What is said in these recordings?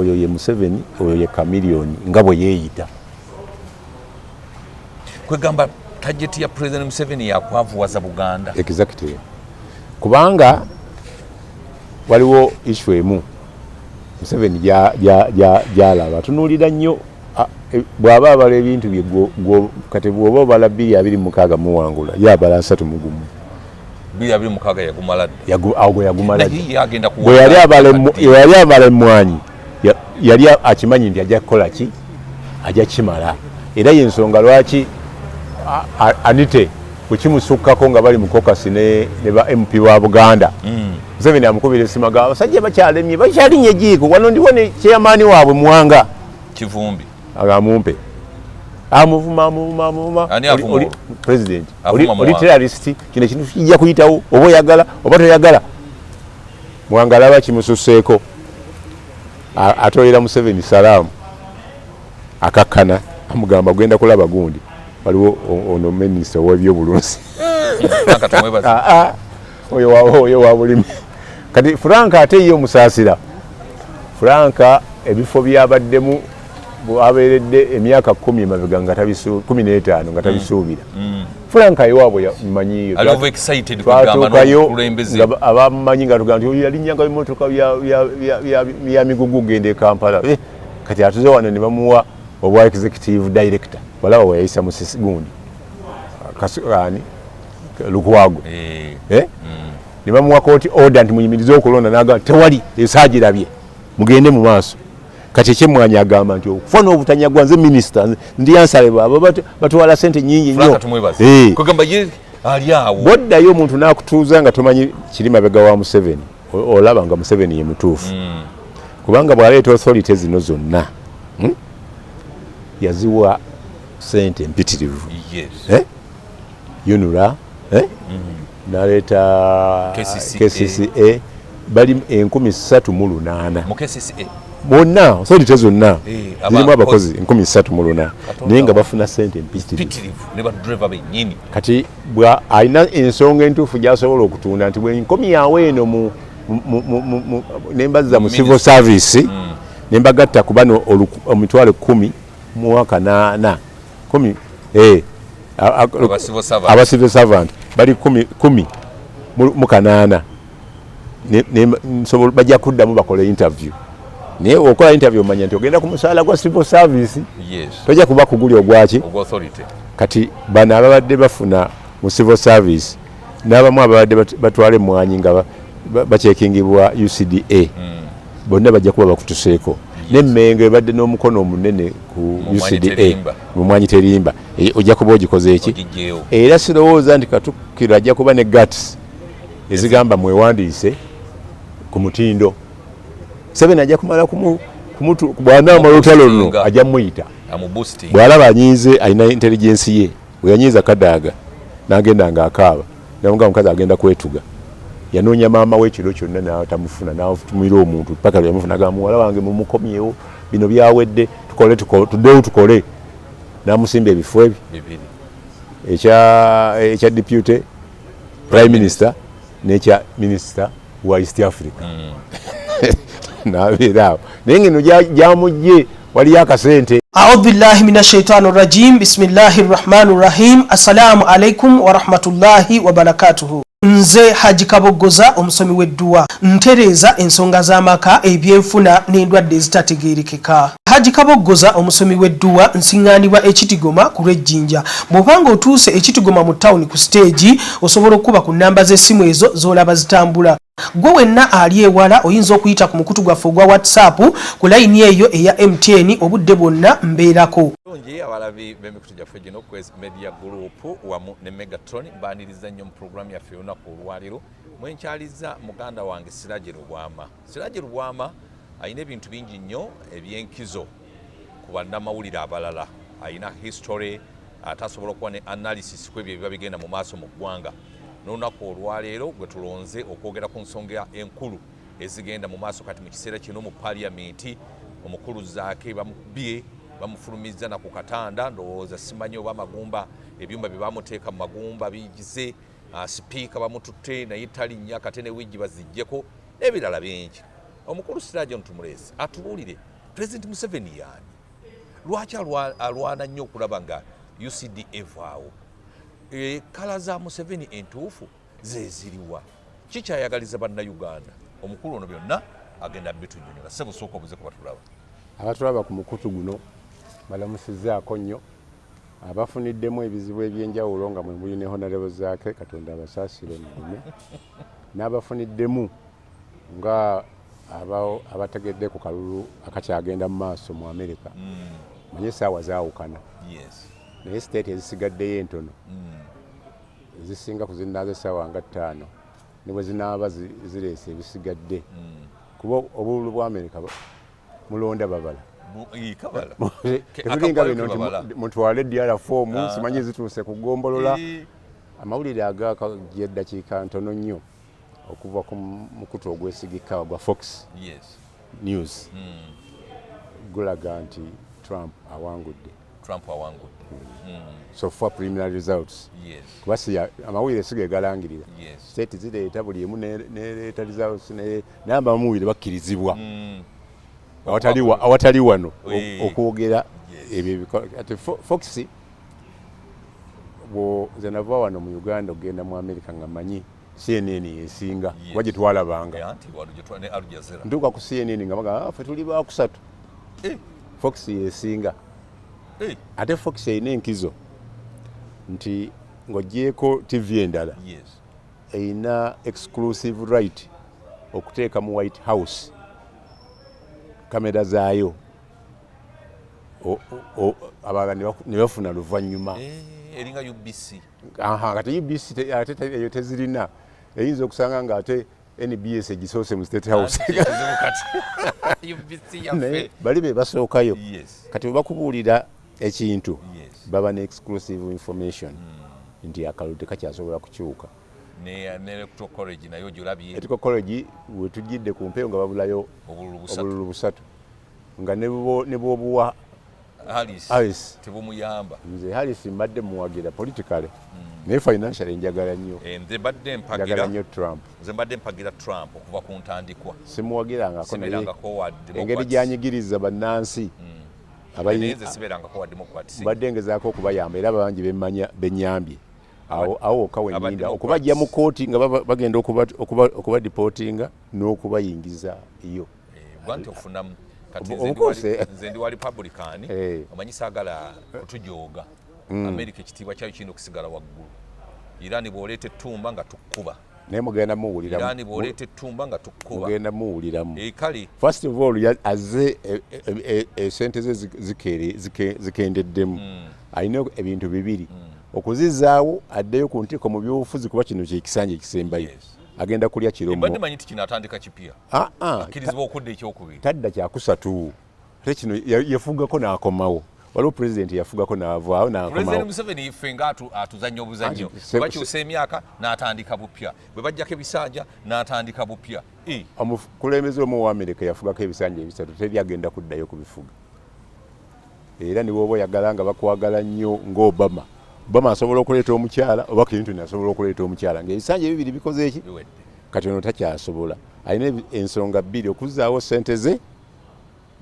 Oyo ye Museveni, oyo ye Chameleone nga bwe yeeyita. Kwegamba target ya President Museveni yakwavuwaza Buganda. Exactly, kubanga waliwo issue emu Museveni gyalaba, tunuulira nnyo bw'aba abala ebintu bye. Kati bw'oba obala 2026 muwangula, ye abala 31. 2026 yagumala dda. Awo gwe yagumala dda. Naye agenda bwe yali abala emmwanyi, yali akimanyi nti ajja kukola ki, ajja kimala. Era yensonga lwaki anite bwe kimusukkako nga bali mu caucus ne ba MP wa Buganda, Museveni amukubira esimu ga abasajja bakyalemye, bakyalinye ejiiko wano, ndiwo ne chairman waabwe Muwanga Kivumbi. Agamumpe, amuvuma, amuvuma, amuvuma. Ani avuma olwo? President. Avuma oli Muwanga. Terrorist, kino ekintu kijja kuyitawo oba oyagala oba toyagala. Muwanga alaba kimususeeko, atolera Museveni salaamu, akakkana, amugamba genda kulaba gundi, waliwo ono minisita ow'ebyobulunzi. Frank Tumwebaze. Ah, ah, oyo wa bulimi. Kati Frank ate ye omusaasira Frank, ebifo byabaddemu abeeredde emyaka 10 emabega nga 15 nga tabisuubira. Frank ewaabwe manyiyo. Ali over excited kugamba Twatuukayo n'obukulembeze. Nga abamumanyi nga tugamba nti oyo yalinnyanga bimotoka bya migugu genda e Kampala. Kati atuze wano ne bamuwa obwa executive director, walaba weyayisa musisi gundi ani, Lukwago. Eh? Ne bamuwa court order nti muyimirize okulonda, naga tewali esaagirabye, mugende mu maaso. Kati ekyemwanyi agamba nti okufa n'obutanyagwa, nze minisita ndi ansale abo batwala sente nyingi nnyo. Frank Tumwebaze. Kugamba ye ali awo. Bwoddayo omuntu n'akutuuza nga tomanyi kiri mabega wa Museveni, olaba nga Museveni ye mutuufu, kubanga bw'aleeta authority zino zonna, Yaziwa sente mpitirivu. Eh? UNRA, eh? N'aleeta KCCA. KCCA, bali 3,008. Mu KCCA. Bonna authority zonna zirimu abakozi. Abakozi 3,008, Katonda naye nga wange. Bafuna sente mpitirivu. Mpitirivu ne badriver bennyini. Kati bwa alina ensonga entuufu gy'asobola okutunda nti bwenkomyawo eno nembazza mu civil Ministry. service, nembagatta ku bano 108,000 kumi, Aba civil servant. Aba civil servant bali kumi mu kanaana. Bajja kuddamu bakole interview, naye okola interview omanya nti ogenda ku musaala gwa civil service. Tojja kuba kuguli ogwaki? Ogwa authority. Kati bano ababadde bafuna mu civil service n'abamu ababadde batwala emwanyi nga bachekingibwa UCDA, bonna bajja kuba bakutuseeko. Nemmengo ebadde n'omukono omunene ku Mu Mwanyi UCDA. Terimba. Mu Mwanyi Terimba. Ojja kuba ogikoze eki? Ogigyewo. Era sirowooza nti Katukkiro ajja kuba ne guts ezigamba mwewandiise ku mutindo. Seven ajja kumala bw'anaamala olutalo luno Muboostinga. ajja muyita. Amuboosting. Bw'alaba anyiize, alina intelligence ye. Bwe yanyiiza Kadaaga n'agenda ng'akaaba, namuga omukazi agenda kwetuga, yanoonya maama we ekiro kyonna n'atamufuna, n'atumira omuntu paka lwe yamufuna, agamba muwala wange mumukomyewo, bino byawedde, tukole tuddewo tukole, n'amusimba ebifo ebyo Bibiri. Ekya deputy prime minister n'ekya minister wa East Africa, n'abeera awo, naye ngeno gyamugye waliyo akasente. أعوذ بالله من الشيطان الرجيم، بسم الله الرحمن الرحيم. السلام عليكم ورحمة الله وبركاته. Nze Haji Kaboggoza, omusomi w'edduwa, ntereeza ensonga z'amaka, ebyenfuna n'endwadde ezitategeerekeka. Haji Kaboggoza, omusomi w'edduwa, nsiŋŋaanibwa Ekitigoma ku lw'Ejjinja. Bw'obanga otuuse Ekitigoma mu tawuni ku siteegi, osobola okuba ku nnamba z'essimu ezo z'olaba zitambula. Gwe wenna ali ewala oyinza okuyita ku mukutu gwaffe ogwa WhatsApp ku layini eyo eya MTN, obudde bwonna mbeerako. Bulungi, abalabi b'emikutu gyaffe gino, Quest Media Group wamu ne Megatron, mbaaniriza nnyo mu pulogulaamu yaffe olunaku olwaleero mwenkyaliza muganda wange Siraje Lubwama. Siraje Lubwama alina ebintu bingi nnyo ebyenkizo ku bannamawulire abalala. Alina history ate asobola okuba ne analysis ku ebyo ebiba bigenda mu maaso mu ggwanga. N'olunaku olwaleero gwe tulonze okwogera ku nsonga enkulu ezigenda mu maaso kati mu kiseera kino mu paliamenti. Omukulu Zaake bamukubye, bamufulumizza na ku katanda, ndowooza simanyi oba amagumba, ebyuma bye bamuteeka mu magumba bigize. Sipiika bamututte naye talinnya kate ne wigi baziggyeko n'ebirala bingi. Omukulu Siraje Ntumuleesi atubuulire. President Museveni yaani? Lwaki alwana nnyo okulaba nga UCD evaawo? Kala za Museveni entuufu zeziriwa? Kikyayagaliza Bannayuganda? Omukulu ono byonna agenda bitunyonyola. Ssebo, sooka obuze ku batulaba. Abatulaba ku mukutu guno balamusizaako nnyo, abafuniddemu ebizibu ebyenjawulo nga mwe muli ne Honorable Zaake, Katonda abasaasire mugume, n'abafuniddemu nga abategedde ku kalulu akakyagenda mu maaso mu Amerika. Manye essaawa zaawukana, naye state ezisigaddeyo entono ezisinga ku zinaazo essaawa nga 5 ne bwe zinaaba zireese ebisigadde, kuba obululu bwa Amerika mulonda babala. Kabala. Tebulinga bino nti mutwale DR form, simanyi zituuse ku ggombolola. Amawulire agakajja eddakiika ntono nnyo okuva ku mukutu ogwesigika gwa Fox News gulaga nti Trump awangudde. Trump awangudde. So far preliminary results, kuba si amawulire si ge galangirira. State zireeta, buli emu nereeta results, naye abamawulire bakkirizibwa awatali wano okwogera ebyo. Ati Fox, nze nava wano mu Uganda okugenda mu America nga manyi CNN yesinga, kuba gye twalabanga. Anti wano gye ne Al Jazeera. Ntuuka ku CNN nga bagamba, "Ah, ffe tuli bakusatu, Fox yesinga." Ate Fox erina enkizo nti ng'ogyeko TV endala, erina exclusive right okuteeka mu White House kamera zaayo, abalala ne bafuna luvannyuma. Eringa UBC. Aha, kati UBC ate eyo tezirina, eyinza okusanga nga ate NBS egisoose mu State House. Anti kyekizibu kati UBC Naye yaffe. bali be basookayo. Kati bwe bakubuulira ekintu, baba ne exclusive information nti akalulu tekakyasobola kukyuka. Ne Electoral College nayo gyolabye. Electoral College wetujjidde ku mpewo nga babulayo obululu 3. Obululu 3 nga ne bwobuwa Harris, Harris. Tebumuyamba. Nze Harris mbadde muwagira politically, naye financially njagala nnyo Nze mbadde njagala mpagira nnyo Trump. Nze mbadde mpagira Trump okuva ku ntandikwa. Simuwagirangako, naye Sibeerangako wa engeri Democrats. gyanyigiriza bannansi Naye nze sibeerangako wa Democrats. Mbadde ngezaako okubayamba, era bangi bemmanya benyambye awo awo wokka wenninda Democrats. okubajja mu kooti nga bagenda okubadeportinga n'okubayingiza yo. Bwa nti ofunamu kati Of course, nze ndi wa Republican. Omanyi saagala kutujooga. America ekitiibwa kyayo kirina okusigala waggulu. Iran bw'oleeta ettumba nga tukkuba. Naye mugenda muwuliramu. Iran bw'oleeta ettumba nga tukkuba. Mugenda muwuliramu. Kale. First of all, azze esente ze zikendeddemu. Alina ebintu bibiri: okuzizaawo, addeyo ku ntikko mu byobufuzi, kuba kino kyekisanja ekisembayo. Agenda kulya Mbadde kiromo. Manyi nti kino atandika kipya. Ah, ah, akkirizibwa okudda ekyokubiri. Tadda kyakusatu, ate kino yafugako n'akomawo. Waliwo pulezidenti yafugako n'avaawo President n'akomawo. Museveni ife nga atuzannya obuzannyo. Anti Bwe bakyusa emyaka n'atandika bupya, bwe bajjako ebisanja n'atandika bupya. Omukulembeze omu owa Amerika yafugako ebisanja ebisatu, teri agenda kuddayo kubifuga. Era ne bwoba oyagala nga bakwagala nnyo ng'Obama, Obama asobola okuleeta omukyala, oba Clinton asobola okuleeta omukyala, ng'ebisanja ebibiri bikoze eki? Biwedde. Kati ono takyasobola. Alina ensonga bbiri: okuzzaawo ssente ze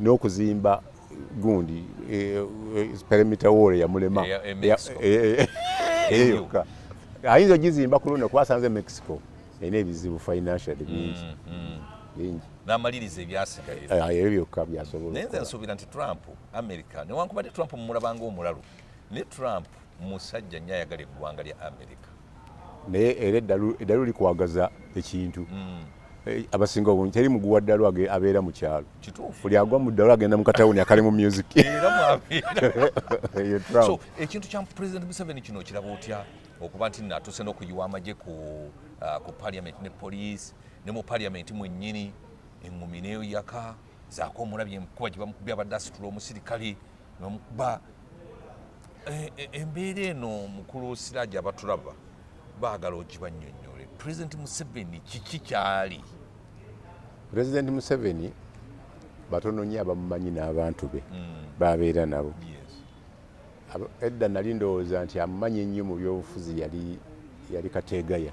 n'okuzimba gundi perimeter wall eyamulema. Mexico. Eyo yokka ayinza ogizimba ku luno, kuba asanze Mexico erina ebizibu financially bingi bingi. N'amaliriza ebyasigaye. Ebyo byokka byasobola Naye nze okukola. nsuubira nti Trump, America, newankubadde Trump mumulabanga omulalu, ne Trump musajja nnyo ayagala eggwanga lya America. Naye era eddalu likwagaza ekintu. Abasinga obungi teri muguwa ddalu abeera mu kyalo. Kituufu. Buli agwa mu ddalu agenda mu katawuni akali mu music. Era mwabeera. Eyo Trump. So ekintu kya President Museveni kino okiraba otya, okuba nti natuuse n'okuyiwa amagye ku parliament ne police, ne mu parliament mwennyini eŋŋumi neyoyaka zaako? Omulabye enkuba gye bamukubye, abadde asitula omusirikale nebamukuba. Embeera eno, mukulu Siraji, abatulaba baagala ogibannyonnyole. President Museveni kiki kyali? President Museveni batono nnyo abamumanyi n'abantu be babeera nabo. Edda nali ndowooza nti amumanyi ennyo mu byobufuzi yali Kategaya.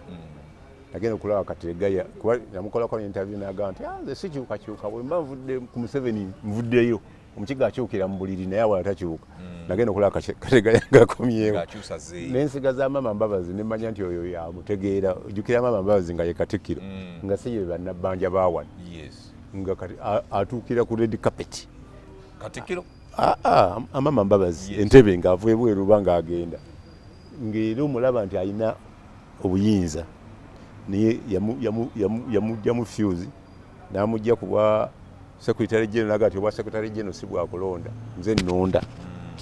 Nagenda okulaba Kategaya, kuba namukolako interview, n'agamba nti, "Ah, nze sikyukakyuka, bwe mba nvudde ku Museveni nvuddeyo." Omukiga akyukira mu buliri naye awala takyuka. Nagenda okulaba Kategaya ng'akomyewo. Ng'akyusa zeeyi. Nensiga za Maama Mbabazi ne mmanya nti oyo yamutegeera. Ojjukira Maama Mbabazi nga ye Katikkiro, nga si ye bannabbanja ba wano. Nga kati atuukira ku red carpet. Katikkiro? Aa, Amama Mbabazi. Entebe ng'ava ebweru oba ng'agenda. Ng'era omulaba nti alina obuyinza. Naye yamuggyamu fuse n'amujja ku bwa secretary general, n'agamba nti obwa secretary general si bwa kulonda, nze nnonda.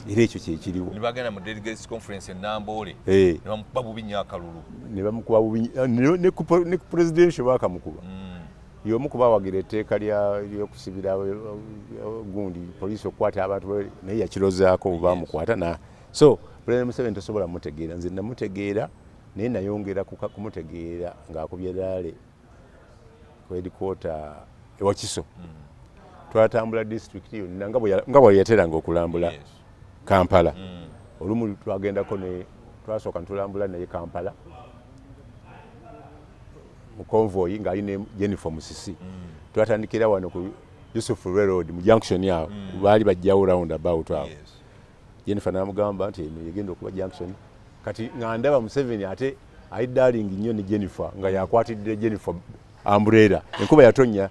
Era ekyo kye kiriwo. Ne bagenda mu delegates conference e Namboole. Ne bamukuba bubi nnyo akalulu. Ne bamukuba bubi nnyo, ne ku presidential baakamukuba. Y'omu ku bawagira etteeka ly'okusibira gundi poliisi okukwata abantu, naye yakirozaako bwe bamukwata na so President Museveni tosobola mutegeera. Nze namutegeera, naye nayongera kumutegeera ng'akubye rally ku headquarter e Wakiso. Twatambula district yonna nga bwe yateranga okulambula Kampala. Olumu twagendako ne twasooka ntulambula naye Kampala mu convoy ng'ali ne Jennifer Musisi. Twatandikira wano ku Yusuf Road mu junction awo, baali bajjawo round about awo. Jennifer n'amugamba nti eno yegenda okuba junction. Kati nga ndaba Museveni ate ali darling nnyo ne Jennifer, nga yakwatidde Jennifer umbrella. Enkuba yatonnya.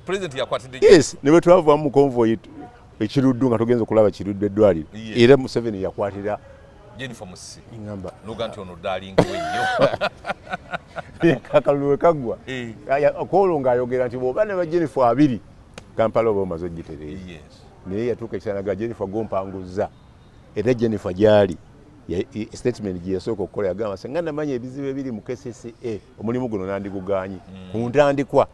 President yakwatidde. Yes, ne bwe twava mu convoy ekiruddu nga tugenze okulaba Kiruddu eddwaliro. Era Museveni yakwatira Jennifer Musisi. Ngamba Noga nti ono darling we nnyo. Akalulu we kaggwa. Kwolwo ng'ayogera nti bw'oba ne ba Jennifer abiri Kampala oba omaze ogitereeza. Naye yatuuka ekiseera nga Jennifer gwompanguzza. Era Jennifer gy'ali statement gye yasooka okukola yagamba singa namanya ebizibu ebiri mu KCCA omulimu guno nandigugaanyi. Ku ntandikwa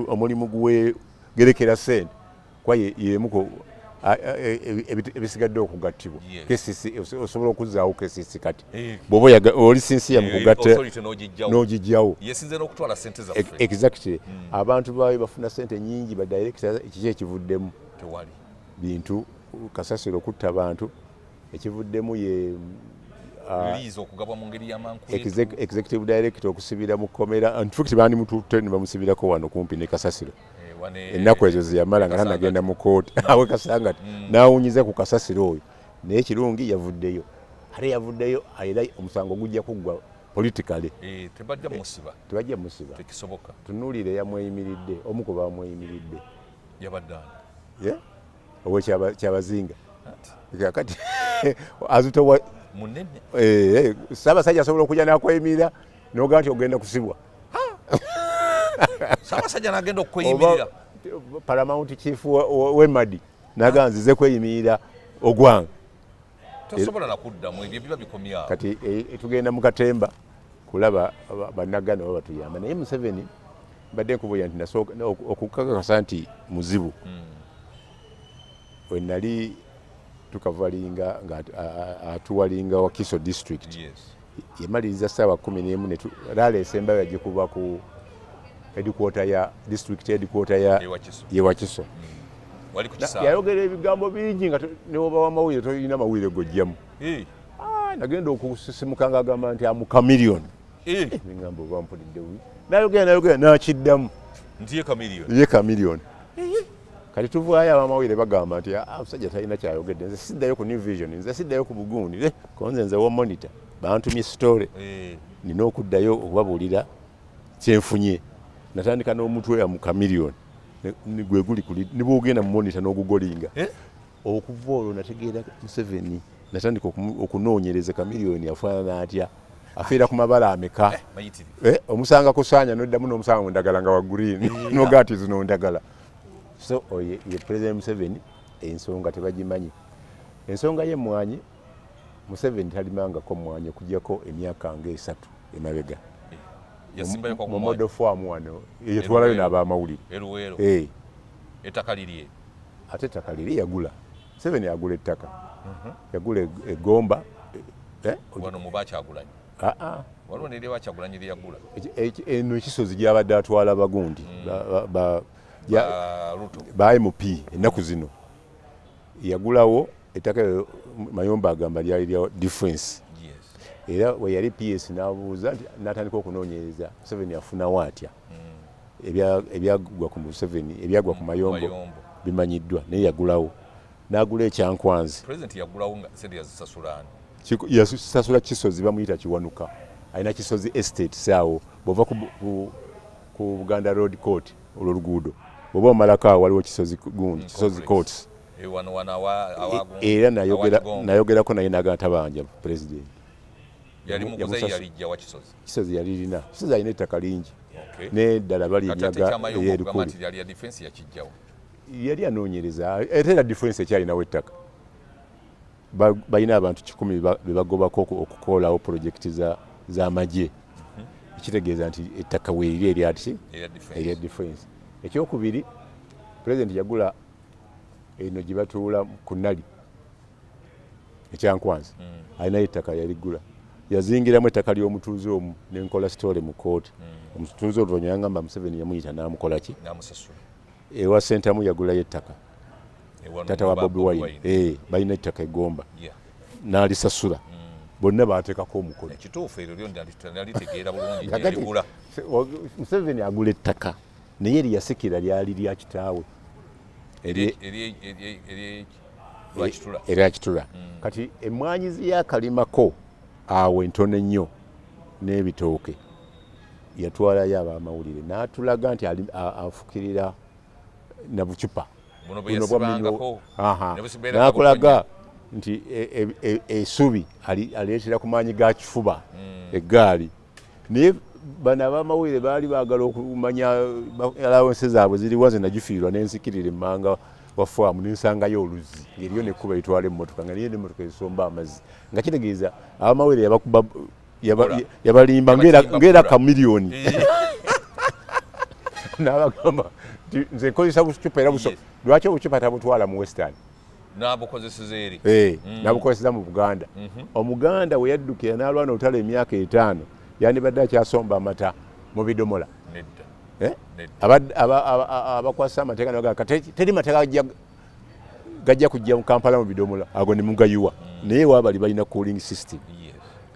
omulimu guwegerekera ssente kuba y'emu ku ebisigadde okugattibwa. KCCA osobola okuzzaawo KCC kati bw'oba oli sinsiya mu kugatta n'ogijjawo. Yesinze n'okutwala ssente zaffe. Exactly. Abantu baayo bafuna ssente nnyingi, ba director, kiki ekivuddemu? Tewali. Bintu kasasiro okutta abantu, ekivuddemu ye liizi okugabwa mu ngeri y'amangu. Executive director okusibira mu kkomera. In fact bandimututte ne bamusibirako wano kumpi ne kasasiro. Ennaku ezo ze yamala nga tannagenda mu kkooti awe Kasangati, n'awunyiza ku kasasiro oyo. Naye kirungi yavuddeyo, ate yavuddeyo era omusango gujja kuggwa politically. Tebajja musiba. Tebajja musiba. Tekisoboka. Tunuulire yamweyimiridde, omu ku bamweyimiridde. Yabadde ani? Owe Kyabazinga. Kakati azitowa munene. Ssaabasajja asobola okujja n'akweyimirira n'ogamba nti ogenda kusibwa. Ssaabasajja n'agenda okweyimirira. Paramount Chief w'Emadi n'agamba nzize kweyimirira ogwange. Tosobola na kuddamu, ebyo biba bikomye awo. Kati tugenda mu katemba kulaba bannaganda oba batuyamba. Naye Museveni mbadde nkubuulira nti nasooka okukakasa nti muzibu. We nali tukavalinga nga atuwalinga Wakiso district. Yamaliriza ssaawa 11 rally esembayo yagikuba ku headquarter ya district headquarter ya ye Wakiso. Yayogera ebigambo bingi nga ne bw'oba w'amawulire tolina mawulire g'oggyamu. Nagenda okusisimuka ng'agamba nti amu Chameleone. Ngamba oba mpulidde bubi. Nayogera nayogera n'akiddamu. Nti ye Chameleone. Ye Chameleone. Kati tuvaayo abamawulire bagamba nti omusajja talina kyayogedde, nze siddayo ku New Vision, nze siddayo ku Bugundi, konze nze wo monitor bantumye story. Nina okuddayo okubabuulira kyenfunye. Natandika n'omutwe mu Chameleone gwe guli kuli ne bw'ogenda mu monitor n'ogugolinga. Okuva olwo nategeera Museveni, natandika okunoonyereza Chameleone afaanana atya, afiira ku mabala ameka. Omusanga kusaanya n'oddamu n'omusanga mu ndagala nga wa green n'ogaa nti zino ndagala. So oyo ye President Museveni, ensonga tebagimanyi. Ensonga y'emmwanyi, Museveni talimangako mmwanyi okuggyako emyaka ng'esatu emabega. Mu model farm wano eyetwalayo n'abamawulire. Ettaka liri Ate ettaka liri yagula. Museveni agula ettaka. Yagula egomba. Wano mu Bakyagulanyi. Waliwo n'eri Bakyagulanyi lye yagula. Eno ekisozi gy'abadde atwala bagundi. Ba MP ennaku zino. Yagulawo ettaka Mayomba agamba lyali lya defense. Era we yali PS n'abuuza nti n'atandika okunoonyereza Museveni afunawo atya. Ebyagwa ku Museveni, ebyagwa ku Mayombo. Bimanyiddwa, naye yagulawo n'agula ekyankwanzi. President yagulawo nga sente yazisasula ani? Yasasula Kisozi, bamuyita Kiwanuka, alina Kisozi Estate saawo bwova ku Buganda Road Court, olwo oluguudo bwoba omalako awo waliwo Kisozi gundi, Kisozi Courts. Era nayogerako naye naga tabanja president. Kisozi yalirina. Kisozi alina ettaka lingi neddala balinyaga eyerukuli yali anoonyereza, ate era defense ekyalinawo ettaka. Balina abantu 1,000 bebagobako okukolawo projekiti z'amagye, ekitegeeza nti ettaka weeriri eryati erya defense. Ekyokubiri, president yagula eno gye batuula ku Nali ekyankwanzi, alinayo ettaka yaligula, yazingiramu ettaka ly'omutuuze omu nenkola story mu kooti. Omutuuze oluvannyuma yangamba Museveni yamuyita n'amukola ki, ewa Sentamu yagulayo ettaka, tata wa Bobi Wine, balina ettaka egomba, n'alisasula. Bonna bateekako omukono. Museveni agula ettaka naye eryasikira lyali lya kitaawe erya Kitula. Kati emmwanyi ziyakalimako awo entono ennyo n'ebitooke, yatwalayo abamawulire n'atulaga nti afukirira na bucupa n'akulaga nti esubi aleetera ku maanyi ga kifuba eggaali. Naye bano abamawulire baali baagala okumanya alawansi zaabwe ziriwa. Nze nagifiirwa nensikirira emmanga wa faamu nensangayo oluzzi ng'eriyo nekkuba eritwala emmotoka, nga niyo nemmotoka esomba amazzi, nga kitegeeza abamawulire yabakuba yabalimba ng'era kamiliyoni n'abagamba nti nze nkozesa bucupa era buso. Lwaki obucupa tabutwala mu Western? Nabukozeseza eri. Nabukozeseza mu Buganda. Omuganda we yaddukira n'alwana olutalo emyaka 5, yandibadde akyasomba amata mu bidomola? Abakwasa amateeka nebagaa teri mateeka gajja kujja mu Kampala mu bidomola ago ne mugayiwa, naye waabali balina cooling system,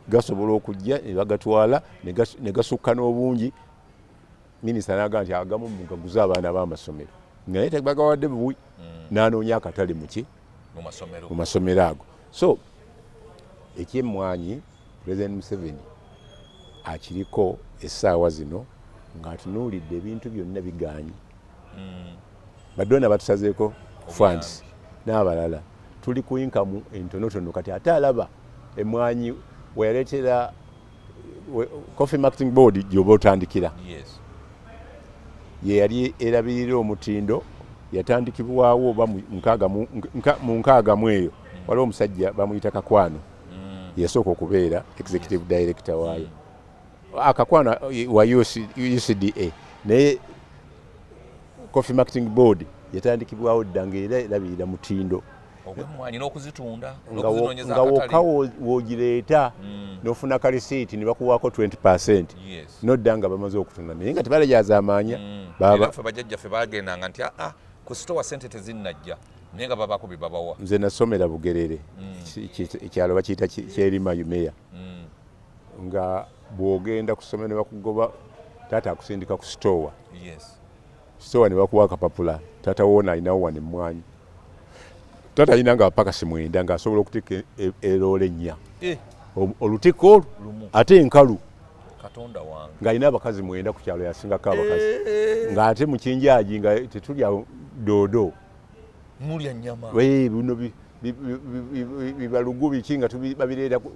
gasobola okujja ne bagatwala ne gasukka n'obungi. Minisita n'agamba nti agamu mugaguze abaana b'amasomero, naye tebagawadde buwi, n'anoonya akatale muki mu masomero ago. So ekyemmwanyi President Museveni akiriko essaawa zino ng'atunuulidde ebintu byonna bigaanyi. Badona batusazeeko funds n'abalala, tuli ku inkamu entonotono. Kati ate alaba emmwanyi weyaleetera Coffee Marketing Board gyoba otandikira, ye yali erabirira omutindo, yatandikibwawo oba mu 60 eyo. Waliwo omusajja bamuyita Kakwano, yasooka okubeera executive director waayo. Akakwano wa UCDA, naye Coffee Marketing Board yatandikibwawo dda ng'era erabirira mutindo. Nga wokka wogireeta n'ofuna kalisiiti ne bakuwaako 20%, nodda nga bamaze okutunda, naye nga tebalajazaamaanya. Bajjajjaffe bagendanga nti aa ku sitowa sente tezinnajja, naye nga babaako bye babawa. Nze nasomera Bugerere, ekyalo bakiyita Kyerima Yumeya, nga bw'ogenda ku ssomero ne bakugoba, taata akusindika ku sitowa, sitowa ne bakuwa akapapula, taata woona alinawo wano emmwanyi. Taata alina nga pakasi 9 ng'asobola okutikka eroole 4, olutikko olwo ate enkalu, ng'alina abakazi 9 ku kyalo, yasingako abakazi, ng'ate mu kinjaagi nga tetulya doodo. Mulya nyama. Bino bibalugu biki nga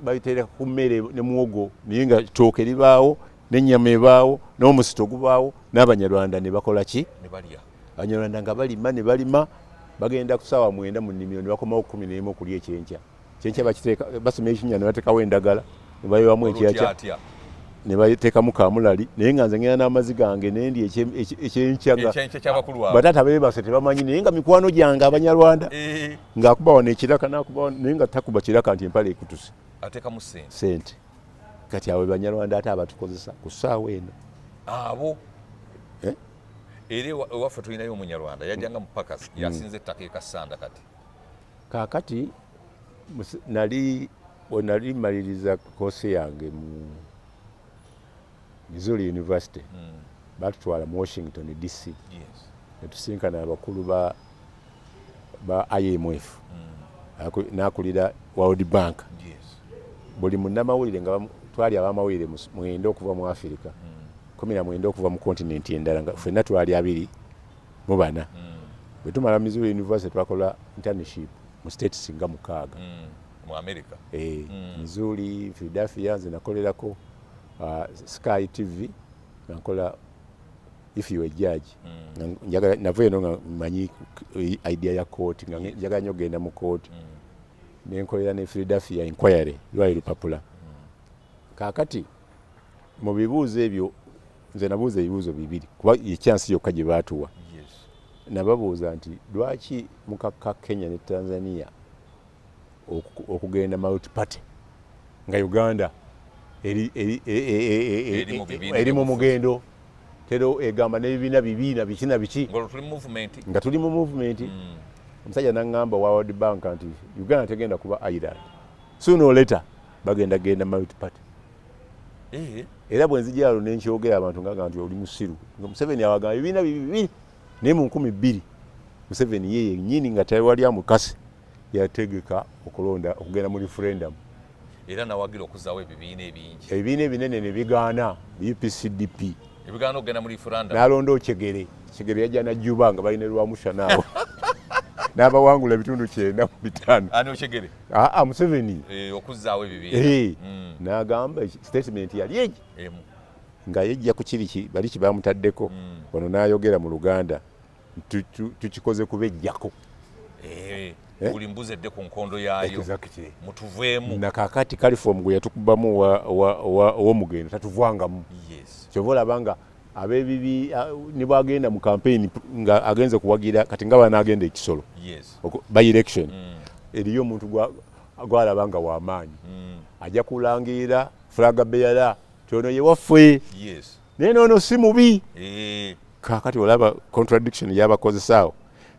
babiteera ku mmere ne muwogo, naye nga ttooke libaawo n'ennyama ebaawo n'omusito gubaawo, n'Abanyarwanda ne bakola ki? Abanyarwanda nga balima ne balima, bagenda ku ssaawa 9 mu nnimiro ne bakomawo 11 okulya ekyenkya. Kyenkya bakiteeka, basima ekinnya ne bateekawo endagala ne bayiwamu ekyakya ne bateekamu kamulali, naye nga nze ngenda n'amazzi gange nendi ekyenkya nga bataata beebase tebamanyi, naye nga mikwano gyange Abanyarwanda ng'akuba wano ekiraka n'akuba wano, naye nga takuba kiraka nti empale ekutuse, ateekamu sente. Kati abo Banyarwanda ate abatukozesa ku ssaawa eno. Abo era ewaffe tulinayo Omunyarwanda yajjanga mu pakas, yasinza ettaka ekasanda kati. Kaakati nali wenali maliriza koosi yange mu Missouri University, batutwala mu Washington DC, netusinkana abakulu ba ba IMF n'akulira World Bank. Buli munnamawulire nga twali abamawulire 9 okuva mu Afirika, 19 okuva mu kontinenti endala, nga ffenna twali 24. Bwe tumala Missouri University twakola internship mu states nga 6. Mu America. Missouri, Philadelphia, nze nakolerako Sky TV nga nkola If You a Judge. Njagala nava eno nga manyi idea ya court, nga njagala nnyo okugenda mu court. Nenkolera ne Philadelphia Inquiry, lwali lupapula. Kaakati mu bibuuzo ebyo nze nabuuza ebibuuzo 2 kuba ye chance yokka gye baatuwa. Nababuuza nti lwaki mukakka Kenya ne Tanzania okugenda multi-party nga Uganda eri mu mugendo tero egamba n'ebibiina bibiina biki na biki nga tuli mu movement. Omusajja n'aŋŋamba wa World Bank nti Uganda tegenda kuba island, sooner or later bagenda genda multi-party. Era bwe nzija wano ne nkyogera abantu nga nti oli musiru, nga Museveni awagamba ebibiina bibiri, naye mu 2000 Museveni ye yennyini nga tewali amukase yategeka okulonda okugenda mu referendum, era nawagira okuzaawo ebibiina ebingi, ebibiina ebinene ne bigaana UPCDP ebigaana okugenda mu referendum, n'alonda Okyegere. Kyegere yajja najjuba nga balina Rwamushana awo n'abawangula ebitundu 95. Ani Okyegere? Aa, Museveni. Okuzaawo ebibiina. N'agamba statement yali egi nga yejja ku kiri bali kibamutaddeko ono n'ayogera mu Luganda tukikoze kubejjako. Buli mbuzi edde ku nkondo yaayo. Mutuveemu. Nakakati chloroform gwe yatukubamu ow'omugendo tatuvwangamu. Kyova olaba nga abebibi ne bwagenda mu campaign nga agenze kuwagira kati nga banaagenda ekisolo by election, eriyo omuntu gwalaba nga w'amaanyi ajja kulangirira flag bearer ti ono ye waffe, naye noono si mubi. Kakati olaba contradiction yabakozesaawo.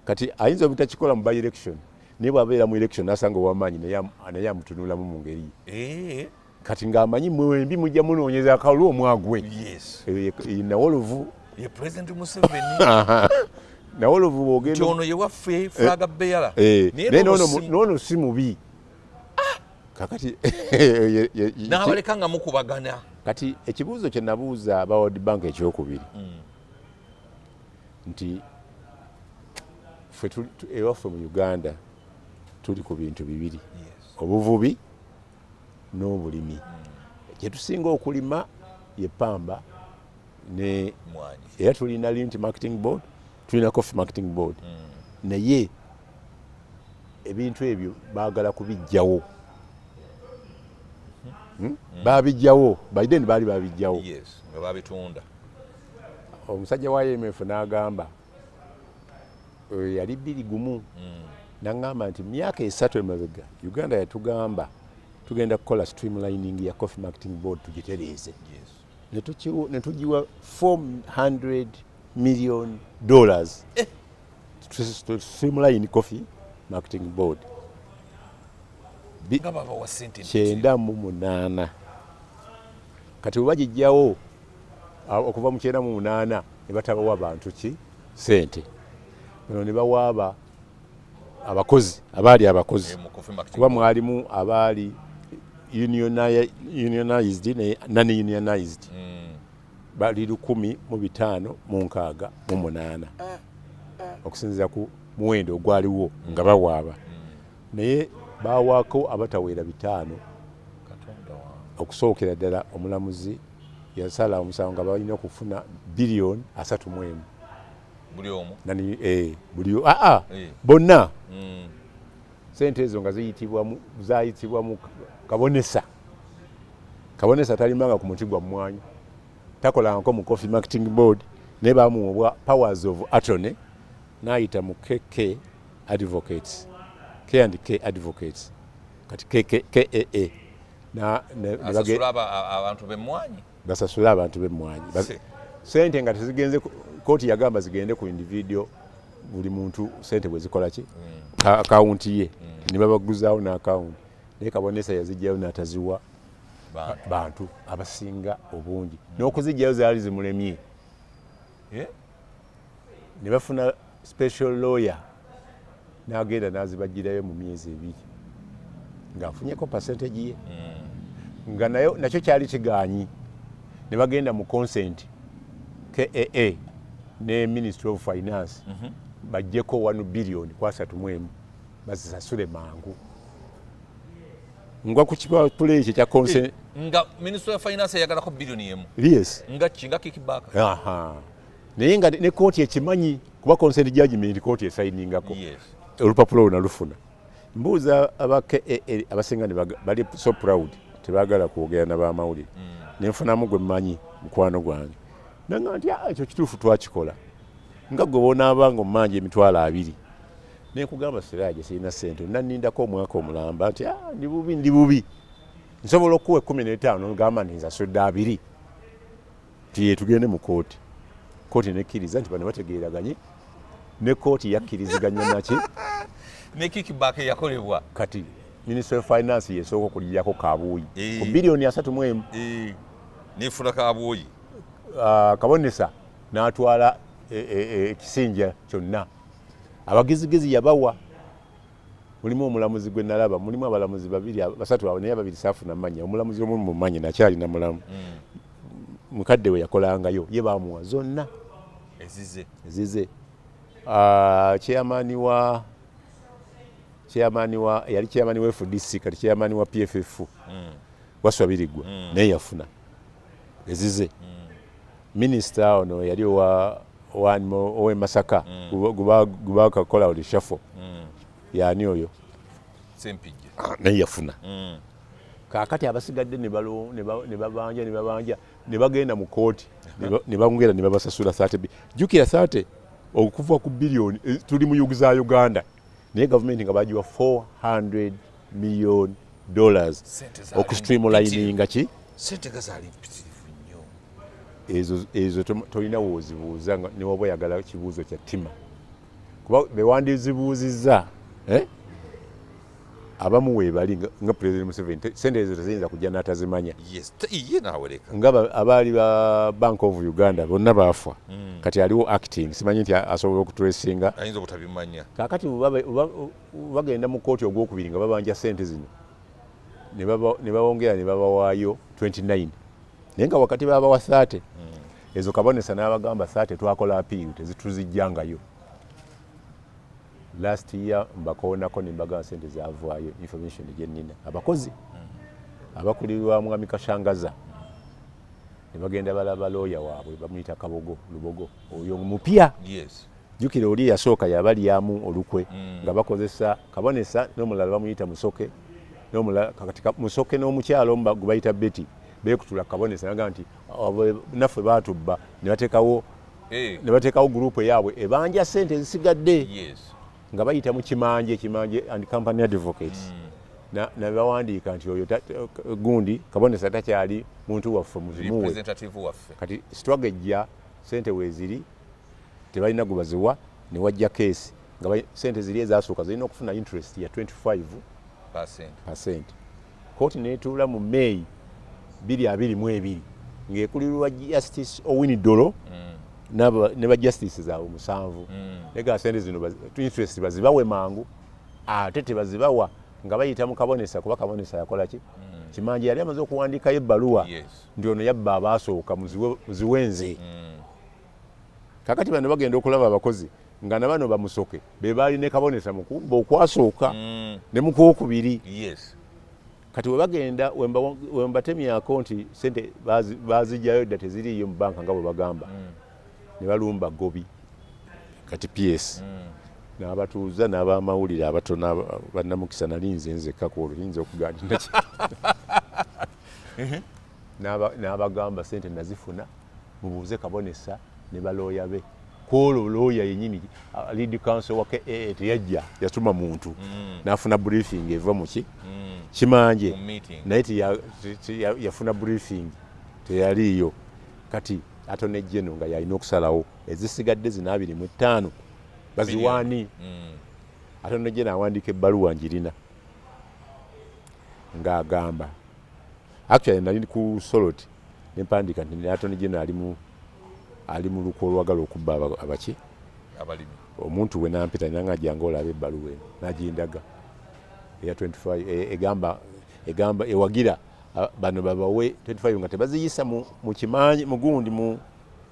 Kati ayinza obutakikola mu by election, naye bw'abeera mu election n'asanga ow'amaanyi naye amutunulamu mu ngeri ye. Kati ng'amanyi mwembi mujja munoonyeza akalulu omwagwe. Nawolovu ye President Museveni. Nawolovu bw'ogenda ono ye waffe flag bearer, naye noono si mubi. Kakati n'abaleka nga mukubagana. Kati ekibuuzo kye nabuuza aba World Bank ekyokubiri nti ffe ewaffe mu Uganda tuli ku bintu bibiri, obuvubi n'obulimi. Kyetusinga okulima ye pamba ne era tulina Lint Marketing Board, tulina Coffee Marketing Board, naye ebintu ebyo baagala kubijjawo. Babijjawo by then, baali babijjawo. Nga babitunda. Omusajja wa IMF n'agamba, yali 2-1, n'aŋŋamba nti myaka 3 emabega Uganda yatugamba tugenda kukola streamlining ya Coffee Marketing Board tugitereeze, ne tugiwa $400 million to streamline Coffee Marketing Board. Nga babawa sente 98. Kati bwe bagijjawo okuva mu 98 ne batabawa bantu ki sente, bano ne bawaaba abakozi abaali abakozi mu Coffee Marketing kuba mwalimu abaali unionized ne non unionized, bali 1568 okusinziira ku muwendo ogwaliwo nga bawaaba, naye bawaako abatawera 500. Katonda wange. Okusookera ddala omulamuzi yasala omusango nga balina okufuna biliyoni 31 buli omu. Nani, buli aa bonna. Sente ezo nga zayitibwa mu Kabonesa. Kabonesa talimanga ku muti gwa mmwanyi, takolangako mu Coffee Marketing Board, naye bamuwa obwa powers of attorney n'ayita mu KK Advocates, K and K Advocates, kati KK, KAA asasula abantu b'emmwanyi. Basasule abantu b'emmwanyi. Sente nga tezigenze kooti yagamba zigende ku individual, buli muntu sente bwe zikola ki akawunti ye, ne babaguzaawo n'akawunti, naye Kabonesa yazijjayo n'ataziwa bantu. Bantu abasinga obungi n'okuzijjayo zaali zimulemye. Ne bafuna special lawyer. N'agenda n'azibagirayo mu myezi 2 ng'afunyeko percentage ye, nga nayo nakyo kyali kiganyi. Ne bagenda mu consent, KAA ne Ministry of Finance, bajjeko 1 billion ku 31 bazisasule mangu. Ngwa ku kipapula ekyo kya consent. Nga Ministry of Finance eyagalako billion 1? Yes. Nga ki, nga kickback? Aha. Naye nga ne kooti ekimanyi, kuba consent judgment kooti esayiningako. Olupapula olwo nalufuna. Mbuuza aba KAA, abasinga ne bali so proud, tebaagala kwogera nabamawulire. Nenfunamu gwe mmanyi, mukwano gwange, nanga nti, "Ah, ekyo kituufu, twakikola." Nga gwe bonaaba nga omumanja 20,000, nenkugamba, "Siraje, sirina sente, nannindako omwaka omulamba," nti, "Ah, ndi bubi, ndi bubi, nsobola okuwa 15," gamba nti nsasudde 20, ti tugende mu kooti. Kooti nekkiriza nti bano bategeeraganye, ne kooti yakkiriziganya naki? Ne kickback eyakolebwa. Kati Ministry of Finance yesooka okulyako kabuuyi ku biliyoni 31. Nefuna kabuuyi. Ah, Kabonesa n'atwala ekisinja kyonna. Abagezigezi yabawa, mulimu omulamuzi gwe nalaba, mulimu abalamuzi babiri, basatu abo, naye ababiri saafuna manya. Omulamuzi omu mumanyi, nakyalina mulamu, mukadde we yakolangayo, ye bamuwa zonna. Ezize. Ezize. Ah, chairman wa yali chairman wa FDC, kati chairman wa PFF, Waswa Birigwa, naye yafuna ezize. Minisita ono yali owe Masaka, gubakakola reshuffle, yani oyo? Sempijja. Naye yafuna. Kaakati abasigadde ne babanja, ne babanja, ne bagenda mu kooti, ne bongera ne babasasula 30. Jjukira 30 okuva ku biliyoni, tuli mu yugu za Uganda, naye gavumenti nga bagiwa $400 million Sente zaali okustreamlininga ki? Sente ga zaali mpitirivu nnyo. Ezo tolina woozibuuza, nga ne waba oyagala kibuuzo kya ttima, kuba bewandizibuuzizza, eh? Abamu weebali nga President Museveni, sente ezo teziyinza kujja n'atazimanya. Yes, ye naawereka. Nga abaali ba Bank of Uganda bonna baafa. Kati aliwo acting, simanyi nti asobola okutracinga. Ayinza obutabimanya. Kaakati bagenda mu kooti ogwokubiri nga babanja sente zino, ne babongera ne babawaayo 29, naye nga wakati babawa 30. Ezo Kabonesa n'abagamba 30 twakola appeal, tezituzijjangayo. Last year mbakoonako ne mbagamba sente zavaayo. Information gye nnina, abakozi abakulirwa Mwami Kashangaza ne bagenda balaba looya waabwe, bamuyita Kabogo Lubogo, oyo mupya. Jjukira oli eyasooka yabalyamu olukwe nga bakozesa Kabonesa n'omulala bamuyita Musoke n'omulala. Kakati Musoke n'omukyalo omu gwe bayita Betty beekutula Kabonesa, naga nti, "Abo naffe baatubba," ne bateekawo ne bateekawo gurupu eyaabwe ebanja sente ezisigadde nga bayita mu Kimanje, Kimanje and Company Advocates. Ne bawandiika nti oyo gundi Kabonesa takyali muntu waffe, muzimuwe. Representative waffe. Kati struggle ejja, sente weeziri, tebalina gwe baziwa, ne wajja keesi nga sente ziri ezasooka zirina okufuna interest ya 25 percent. Percent. Kooti netuula mu May 2022 ng'ekulirwa Justice Owiny Dollo ne ba justice zaabwe musanvu. Naye sente zino interest bazibawe mangu, ate tebazibawa nga bayita mu Kabonesa, kuba Kabonesa yakola ki? Kimanje yali amaze okuwandiikayo ebbaluwa nti ono yabba abaasooka, muziwe nze. Kakati bano bagenda okulaba abakozi nga na bano bamusoke be baali ne Kabonesa mu kubba okwasooka ne mu kwokubiri. Kati we bagenda wembatemyako nti sente bazijjayo dda, teziriiyo mu banka nga bwe bagamba. Ne balumba Gobi. Kati PS n'abatuuza n'abamawulire abatono, bannamukisa, nali nze nzekka ku olwo, yinza okugamba n'abagamba sente nazifuna, mubuuze Kabonesa ne balooya be. Kwolwo looya yenyini, lead counsel wa KAA, teyajja, yatuma muntu n'afuna briefing eva muki? Kimanje. Mu meeting. Naye yafuna briefing teyaliiyo. Kati Attorney General nga yalina okusalawo ezisigadde zino 25 baziwaani. Attorney General awandiika ebbaluwa, njirina, ng'agamba, actually nali ku Solot nempandiika nti Attorney General ali mu lukwe olwagala okubba abaki. Abalimi. Omuntu we nampita nanga jangu olabe ebbaluwa eno, nagindaga eya 25, egamba ewagira bano babawe 25 nga tebaziyisa mu kimanyi mugundi mu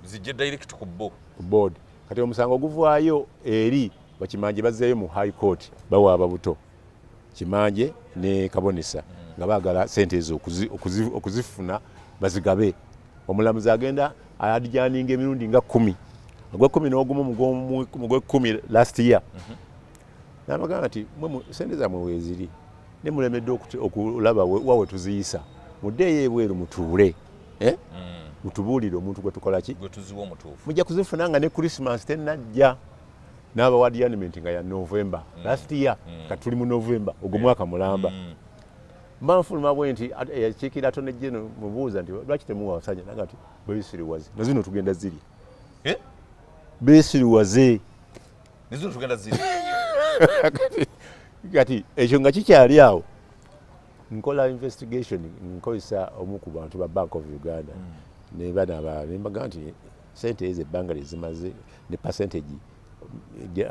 Zijje direct ku bo. Ku board. Kati omusango guvaayo eri bakimanje, bazzeeyo mu High Court, bawaaba buto Kimanje ne Kabonesa nga baagala sente ezo okuzifuna bazigabe. Omulamuzi agenda adjourninga emirundi nga 10, ogwa 11 mu gwekumi last year, n'abagamba nti mwe sente zammwe weeziri, ne mulemedde okulaba wa we tuziyisa, muddeeyo ebweru mutuule, eh? Mutubuulire omuntu gwe tukola ki, Gwe tuziwa omutuufu. Mujja kuzifuna nga ne Christmas tennajja. N'abawa adjournment nga ya November last year. Kati tuli mu November, ogwo mwaka mulamba. Mba nfuluma bwe nti eyakiikira Attorney General mubuuza nti lwaki temuwa basajja, naga nti beesiriwaze, na zino tugenda zirya. Eh? Beesiriwaze. Nezino tugenda ziri. Kati ekyo nga kikyali awo, nkola investigation, nkozesa omu ku bantu ba Bank of Uganda ne bano abalala, ne mbaga nti sente ezo ebbanga lye zimaze ne percentage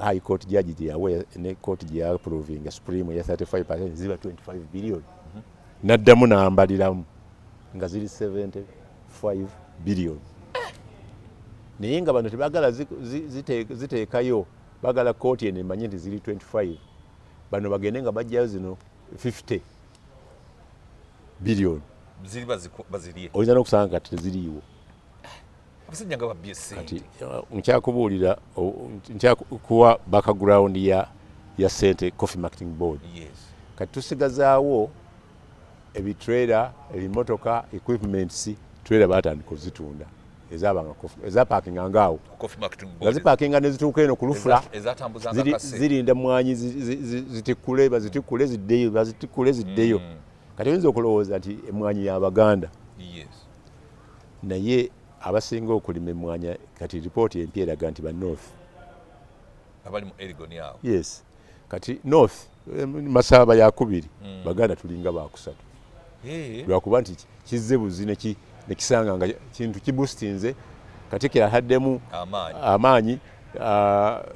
High Court judge gye yawa ne court gye yaapprovinga supreme ya 35, ziba 25 billion. Naddamu n'ambaliramu nga ziri 75 billion, naye nga bano tebagala ziteekayo, bagala kooti eno emanye nti ziri 25, bano bagende nga bajjayo zino 50 billion. Ziri bazirye. Oyinza n'okusanga kati teziriiwo. Abasajja nga babbye Kati sente. Nkyakubuulira, nkyakuwa background ya sente Coffee Marketing Board. Kati tusigazaawo ebitrailer, ebimotoka, equipments. Trailer batandika ozitunda ezabanga ezapakinga ngaawo Coffee Marketing nga Board. Zipakinga ne zituuka eno ku lufula. Ezatambuzanga kase. Zirinda mwanyi zitikkule, bazitikkule ziddeyo, bazitikkule ziddeyo. Kati oyinza okulowooza nti emwanyi y'Abaganda, naye abasinga okulima emwanya kati ripooti empya eraga nti ba North. Abali mu Elgon awo. Yes, kati North, Masaaba yakubiri, Baganda tulinga bakusatu. Lwakuba nti kizze buzi nekisanga nga kintu kiboostinze, Katikkiro ataddemu Amaanyi. amaanyi,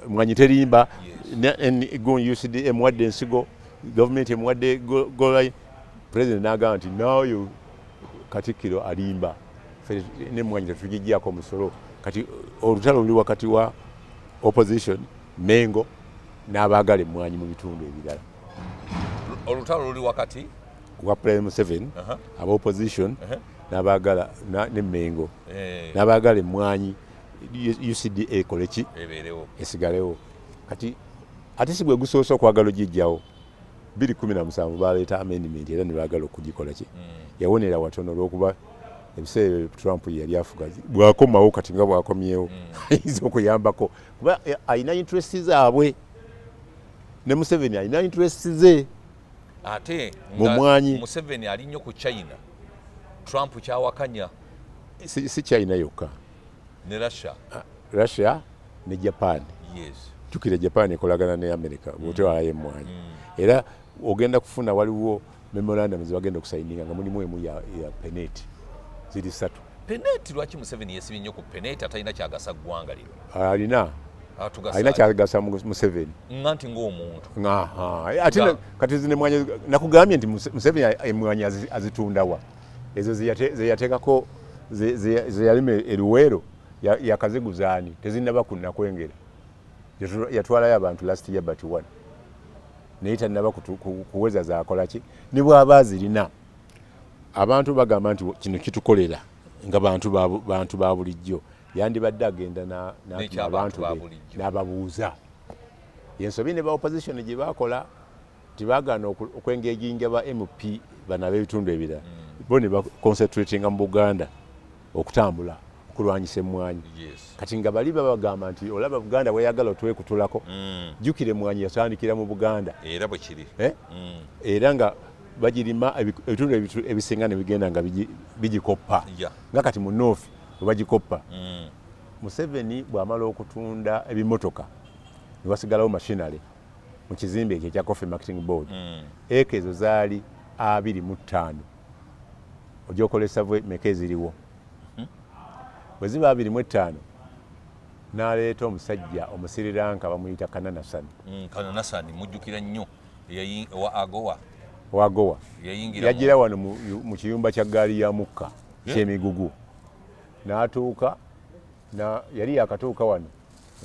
mwanyi terimba. UCD emuwadde ensigo, gavumenti emuwadde president n'agamba nti nayo Katikkiro alimba. Ffe nemwanyi tetugijjako omusolo. Kati olutalo luli wakati wa opposition Mengo n'abaagala emmwanyi mu bitundu ebirala. Olutalo luli wakati wa President Museveni, aba opposition n'abaagala ne Mengo n'abaagala emmwanyi UCDA ekole ki? Ebeerewo. Esigalewo. Kati ate si gwe gusoose okwagala ogijjawo. 2017 baleeta amendment era ne baagala okugikola ki, yawonera watono olwokuba ebiseera ebyo Trump yali afuga. Bwakomawo kati nga bwakomyewo, ayinza okuyambako kuba alina interest zaabwe, ne Museveni alina interest ze. Ate Mu nga mwanyi. Museveni ali nnyo ku China, Trump kyawakanya. Si China yokka. Ne Russia. Russia ne Japan. Jjukira Japan ekolagana ne America bwotewalayo emmwanyi, era ogenda kufuna waliwo memorandum zebagenda okusayininga nga mulimu emu ya penet, ziri ssatu. Penet, lwaki Museveni yesibye nnyo ku penet atalina kyagasa ggwanga lino? Alina. Atugasa. Alina kyagasa Museveni. Nga nti ng'omuntu. Aha. Ate kati zino emwanyi nakugambye nti Museveni emwanyi azitundawa? Ezo zeyateekako, zeyalima eruweero, yakaziguzaani? Tezinaba kunakwengera. Yatwalayo abantu last year but one, naye tanaba kuweza zakola ki. Ne bwaba azirina, abantu bagamba nti kino kitukolera nga bantu ba bulijjo, yandibadde agenda n'atuma N'ekyabantu abantu ba be bulijjo. N'ababuuza. Yensobi ne ba opposition gye bakola, tibagaana okwengaginga ba MP bano ab'ebitundu ebirala, bo ne baconcentratinga mu Buganda okutambula okulwanyisa emmwanyi. Kati nga bali babagamba nti olaba Buganda bweyagala otwekutulako. Jjukira emmwanyi yatandikira mu Buganda. Era bwe kiri. Eh? Era nga bagirima ebitundu ebisinga ne bigenda nga bigikoppa, nga kati mu North bwe bagikoppa. Museveni bw'amala okutunda ebimotoka ne wasigalawo machinery mu kizimbe ekyo ekya Coffee Marketing Board, eka ezo zaali 25, ojja okola esavu meka eziriwo bwe ziba 25? N'aleeta omusajja Omusiriranka bamuyita Kananasani. Kananasani mujjukira nnyo, owa Agowa. Owa Agowa. Yajjira wano mu kiyumba kya ggaali ya mukka ky'emigugu. N'atuuka, yali yakatuuka wano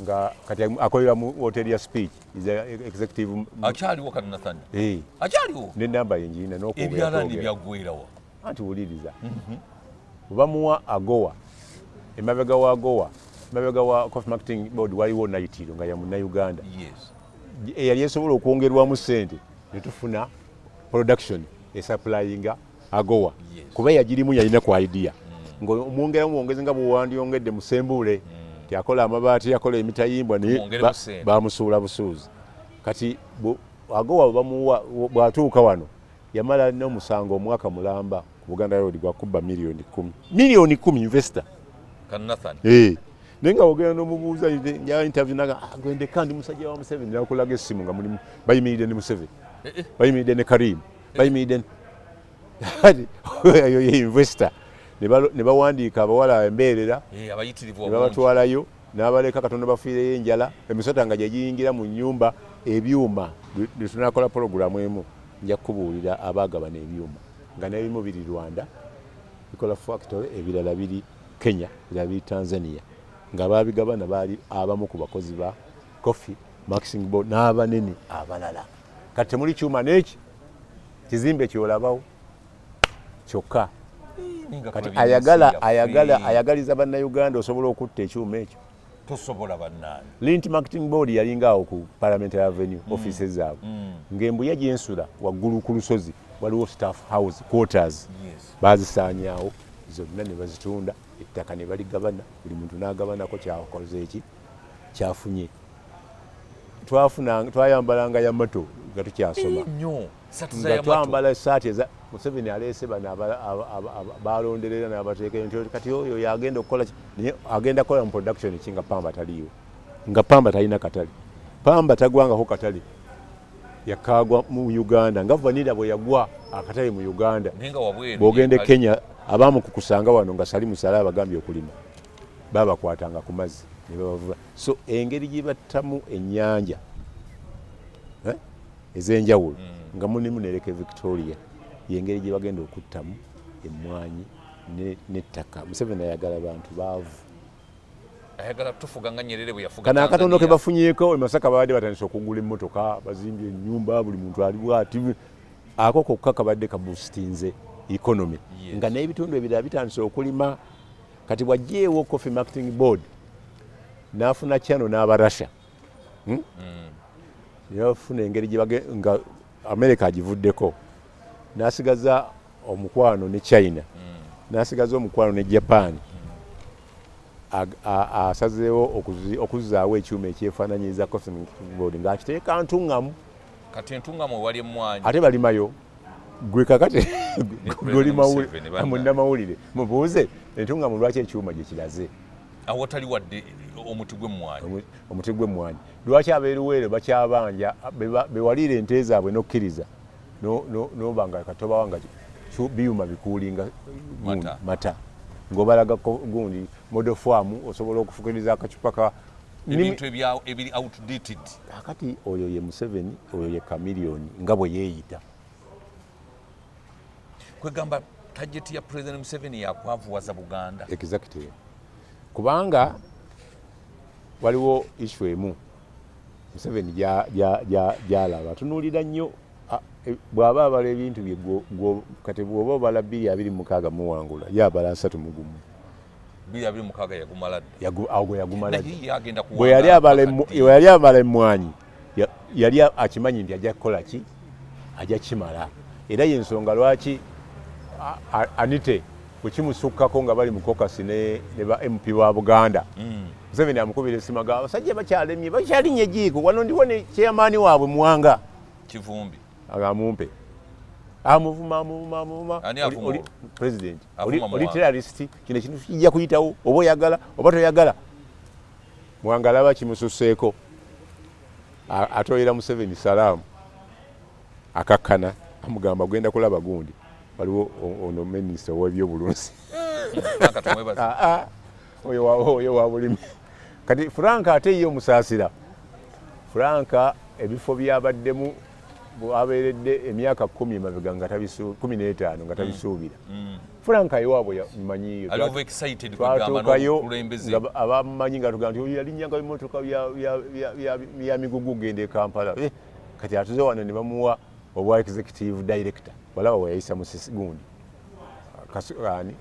nga kati akolera mu hotel ya Speech, is a executive. Akyaliwo Kananasani? Eh. Akyaliwo? N'ennamba ye ngirina n'okwogera. Ebyalaani byaggwerawa? Anti wuliriza. Bamuwa Agowa, emabega wa Agowa, emabega wa Coffee Marketing Board waliwo Naitiro nga ya Munnayuganda. Eyali esobola okwongerwamu ssente ne tufuna production esupplyinga Agowa. Kuba yagirimu yalina ku idea. Nga omwongeramu mwongezi nga bw'owandyongedde mu Ssembuule. Akola amabaati, akola emitayimbwa naye bamusuula busuuzi. Kati Agowa bamuwa bw'atuuka wano yamala n'omusango omwaka mulamba ku Buganda Road gwa kubba 10,000,000. 10,000,000 investor. Nathan. Naye nga ogenda n'omubuuza njala interview naga gwendeka ndi musajja wa Museveni, nakulaga essimu nga mulimu bayimiridde ne Museveni. Bayimiridde ne Karim. Bayimiridde oyo ye investor. Ne bawandiika abawala embeerera. Abayitirivu Ne babatwalayo n'abaleka Katonda bafiireyo enjala, emisota nga gye giyingira mu nnyumba, ebyuma. Lwe tunakola pologulaamu emu nja kukubuulira abaagabana ebyuma nga n'ebimu biri Rwanda bikola factory, ebirala biri Kenya, ebirala biri Tanzania, nga baabigabana baali abamu ku bakozi ba Coffee Marketing Board n'abanene abalala. Kati temuli kyuma n'eki kizimbe ky'olabawo kyokka. Kati ayagala ayagala ayagaliza Bannayuganda osobola okutta ekyuma ekyo. Tosobola bannange. Lint Marketing Board yalinga awo ku Parliamentary Avenue, offices zaabwe. Ng'embuya gy'ensula waggulu ku lusozi waliwo staff house quarters. Baazisaanyaawo zonna ne bazitunda, ettaka ne baligabana, buli muntu n'agabanako kyakoze eki kyafunye. Twafuna twayambalanga Yamato nga tukyasoma. Nga twambala essaati eza Museveni aleese bano balonderera n'abateekayo nti kati oyo yagenda okukola naye agenda kukola mu production ki nga pamba taliiwo, nga pamba talina katale, pamba tagwangako katale, yakaagwa mu Uganda nga vanilla bwe yagwa akatale mu Uganda. Bw'ogenda e Kenya abaamukukusanga wano nga Salimu Saleh abagambye okulima babakwatanga ku mazzi ne babavuba. So engeri gye battamu ennyanja ez'enjawulo nga mulimu ne Lake Victoria y'engeri gye bagenda okuttamu emmwanyi n'ettaka. Museveni ayagala bantu baavu. Ayagala tufuga nga Nyerere bwe yafuga. Kano akatono ke bafunyeeko e Masaka babadde batandise okugula emmotoka, bazimbye ennyumba, buli muntu ali bw'ati. Ako kokka kabadde kaboostinze economy. Nga n'ebitundu ebirala bitandise okulima. Kati bw'aggyeewo Coffee Marketing Board n'afuna channel n'aba Russia. Yafuna engeri gye nga America agivuddeko n'asigaza omukwano ne China, n'asigaza omukwano ne Japan. Asazeewo okuzzaawo ekyuma ekyefaananyiriza Coffee Marketing Board ng'akiteeka Ntungamu. Kati Ntungamu ewali emmwanyi. Ate balimayo. Gwe kakati goli munnamawulire mubuuze Entungamu lwaki ekyuma gye kiraze. Awatali wadde omuti gw'emmwanyi. Omuti gw'emmwanyi. Lwaki ab'eruweero bakyabanja bewaliira ente zaabwe n'okkiriza n'oba nga katobawa nga biyuma bikuulinga mata ng'obalaga gundi model farm osobola okufukiriza akacupa ka ebintu ebiri outdated. Kakati oyo ye Museveni, oyo ye Chameleone nga bwe yeeyita. Kwegamba target ya President Museveni yakwavuwaza Buganda. Exactly. Kubanga waliwo issue emu Museveni gy'alaba atunuulira nnyo bw'aba abala ebintu bye kati bw'oba obala 2026 muwangula ye abala 31. 2026 yagumala dda. Awo yagumala dda. Bwe yali abala emmwanyi yali akimanyi nti ajja kukola ki, ajja kimala. Era y'ensonga lwaki Anite bwe kimusukkako nga bali mu caucus ne ba MP wa Buganda. Museveni amukubira essimu agamba abasajja bakyalemye bakyalinye ejiiko wano ndiwo ne chairman waabwe Muwanga Kivumbi agamumpe amuvuma amuvuma amuvuma oli president oli terrorist kino ekintu kijja kuyitawo oba oyagala oba toyagala. Muwanga alaba kimususseeko atoyera Museveni salaamu akakkana amugamba genda kulaba gundi waliwo ono minisita ow'ebyobulunzi oyo wa bulimi. Kati Frank ate ye omusaasira Frank ebifo byabaddemu abeeredde emyaka 10 emabega nga 15 nga tabisuubira. Frank ewaabwe manyiyo twatuukayo nga abamumanyi nga tugamba nti oyo yalinnyanga bimotoka bya migugu genda e Kampala. Kati atuze wano ne bamuwa obwa executive director, walaba weyayisa musisi gundi ani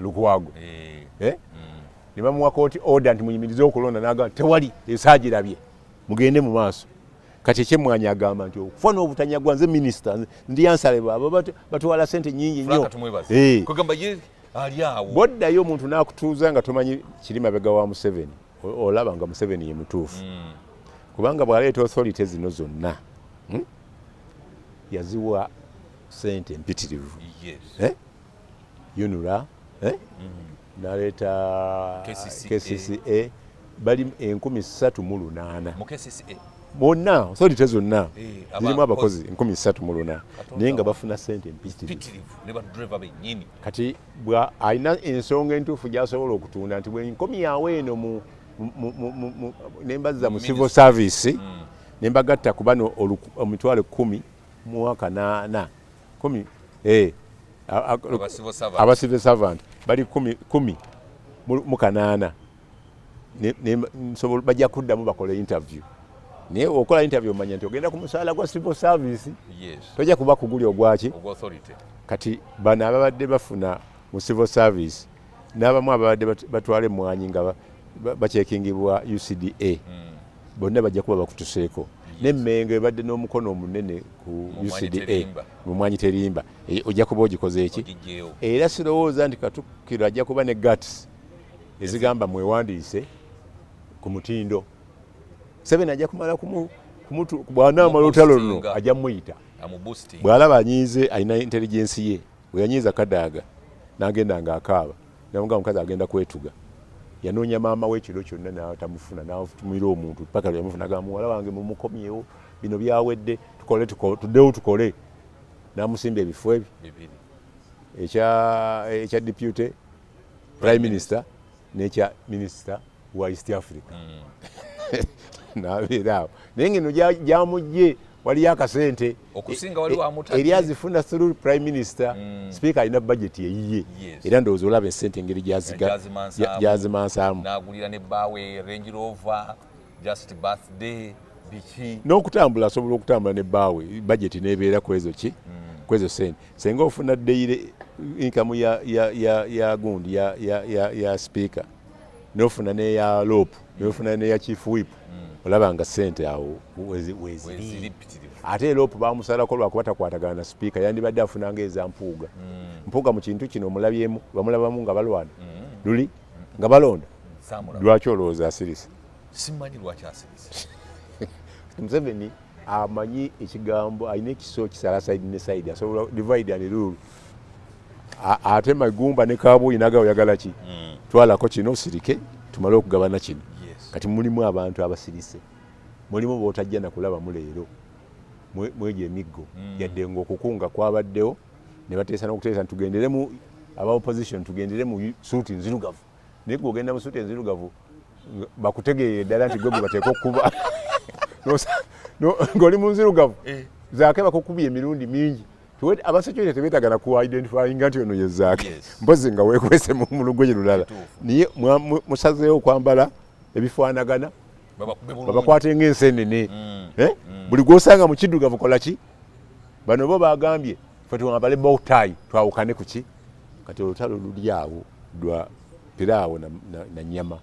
Lukwago, ne bamuwa kooti order nti muyimirize okulonda, n'agamba tewali esaagirabye, mugende mu maaso. Kati ekyemwanyi agamba nti okufa n'obutanyagwa, nze minisita ndi ansale abo batwala sente nyingi nnyo. Bwoddayo omuntu n'akutuuza nga tomanyi kiri mabega wa Museveni, olaba nga Museveni ye mutuufu, kubanga bw'aleeta authority zino zonna yaziwa sente mpitirivu, UNRA, n'aleeta KCCA, bali 3,008 bonna. Authority zonna zirimu abakozi 3,008, naye nga bafuna sente mpitirivu. Kati alina ensonga entuufu gy'asobola okutunda nti bwenkomyawo eno nembazza mu civil service, nembagatta ku bano 108,000 kumi aba civil servant bali 18,000, bajja kuddamu bakole interview. Naye okola interview omanya nti ogenda ku musaala gwa civil service, tojja kuba kuguli ogwaki. Kati bano ababadde bafuna mu civil service n'abamu ababadde batwala emmwanyi nga bakyekingibwa UCDA, bonna bajja kuba bakutuseeko. N'Emmengo ebadde n'omukono omunene ku UCDA mu Mwanyi Terimba, ojja kuba ogikoze eki. Era sirowooza nti Katukkiro ajja kuba ne guts ezigamba mwewandiise ku mutindo. Seven ajja kumala bw'anaamala olutalo luno ajja muyita bw'alaba anyiize, alina intelligence ye. Bwe yanyiiza Kadaaga n'agenda ng'akaaba, namugamba omukazi agenda kwetuga, yanoonya maama we ekiro kyonna n'atamufuna, n'atumira omuntu paka lwe yamufuna, agamba muwala wange mumukomyewo, bino byawedde, tukole tuddewo tukole. N'amusimba ebifo ebyo ekya deputy prime minister n'ekya minister wa East Africa, n'abeera awo. Naye ngeno gyamugye waliyo akasente eri azifuna through prime minister. Speaker alina budget eyiye, era ndowooza olaba esente engeri gyazimansaamu n'okutambula, asobola okutambula ne bbaawe, budget n'ebeera kwezo ki kwezo sente. Senga ofuna daily income ya gundi ya speaker, n'ofuna n'eya LOP, n'ofuna n'eya chief whip, olaba nga sente awo weziri. Ate LOP bamusalako lwakuba takwatagana na speaker, yandibadde afunanga eza Mpuuga. Mpuuga mu kintu kino omulabyemu, bamulabamu nga balwana luli nga balonda. Lwaki olowooza asirise? Simanyi lwaki asirise. Museveni amanyi ekigambo, alina ekiso kisala side ne side, asobola divide and rule. Ate Magumba ne Kabuyi naga oyagala ki, twalako kino osirike tumale okugabana kino. Kati mulimu abantu abasirise, mulimu b'otajja nakulabamu leero mwegyo emiggo, yadde ng'okukunga kwabaddewo ne bateesa n'okuteesa nti tugenderemu aba opposition, tugendere mu suuti nzirugavu. Naye gwe ogenda mu suuti enzirugavu bakutegeerere ddala nti gwe gwe bateeka okukuba ng'oli mu nzirugavu Zaake, bakukubye emirundi mingi. Abasecurity tebeetagana ku identifyinga nti ono ye Zaake, mpozi nga weekwese mu lugoye lulala. Naye musazeewo okwambala ebifaanagana babakwate ng'ensenene. Buli gw'osanga mu kiddugavu kola ki? Bano bo bagambye fe twambale bowtie twawukane ku ki. Kati olutalo luli awo lwa piraawo na nyama.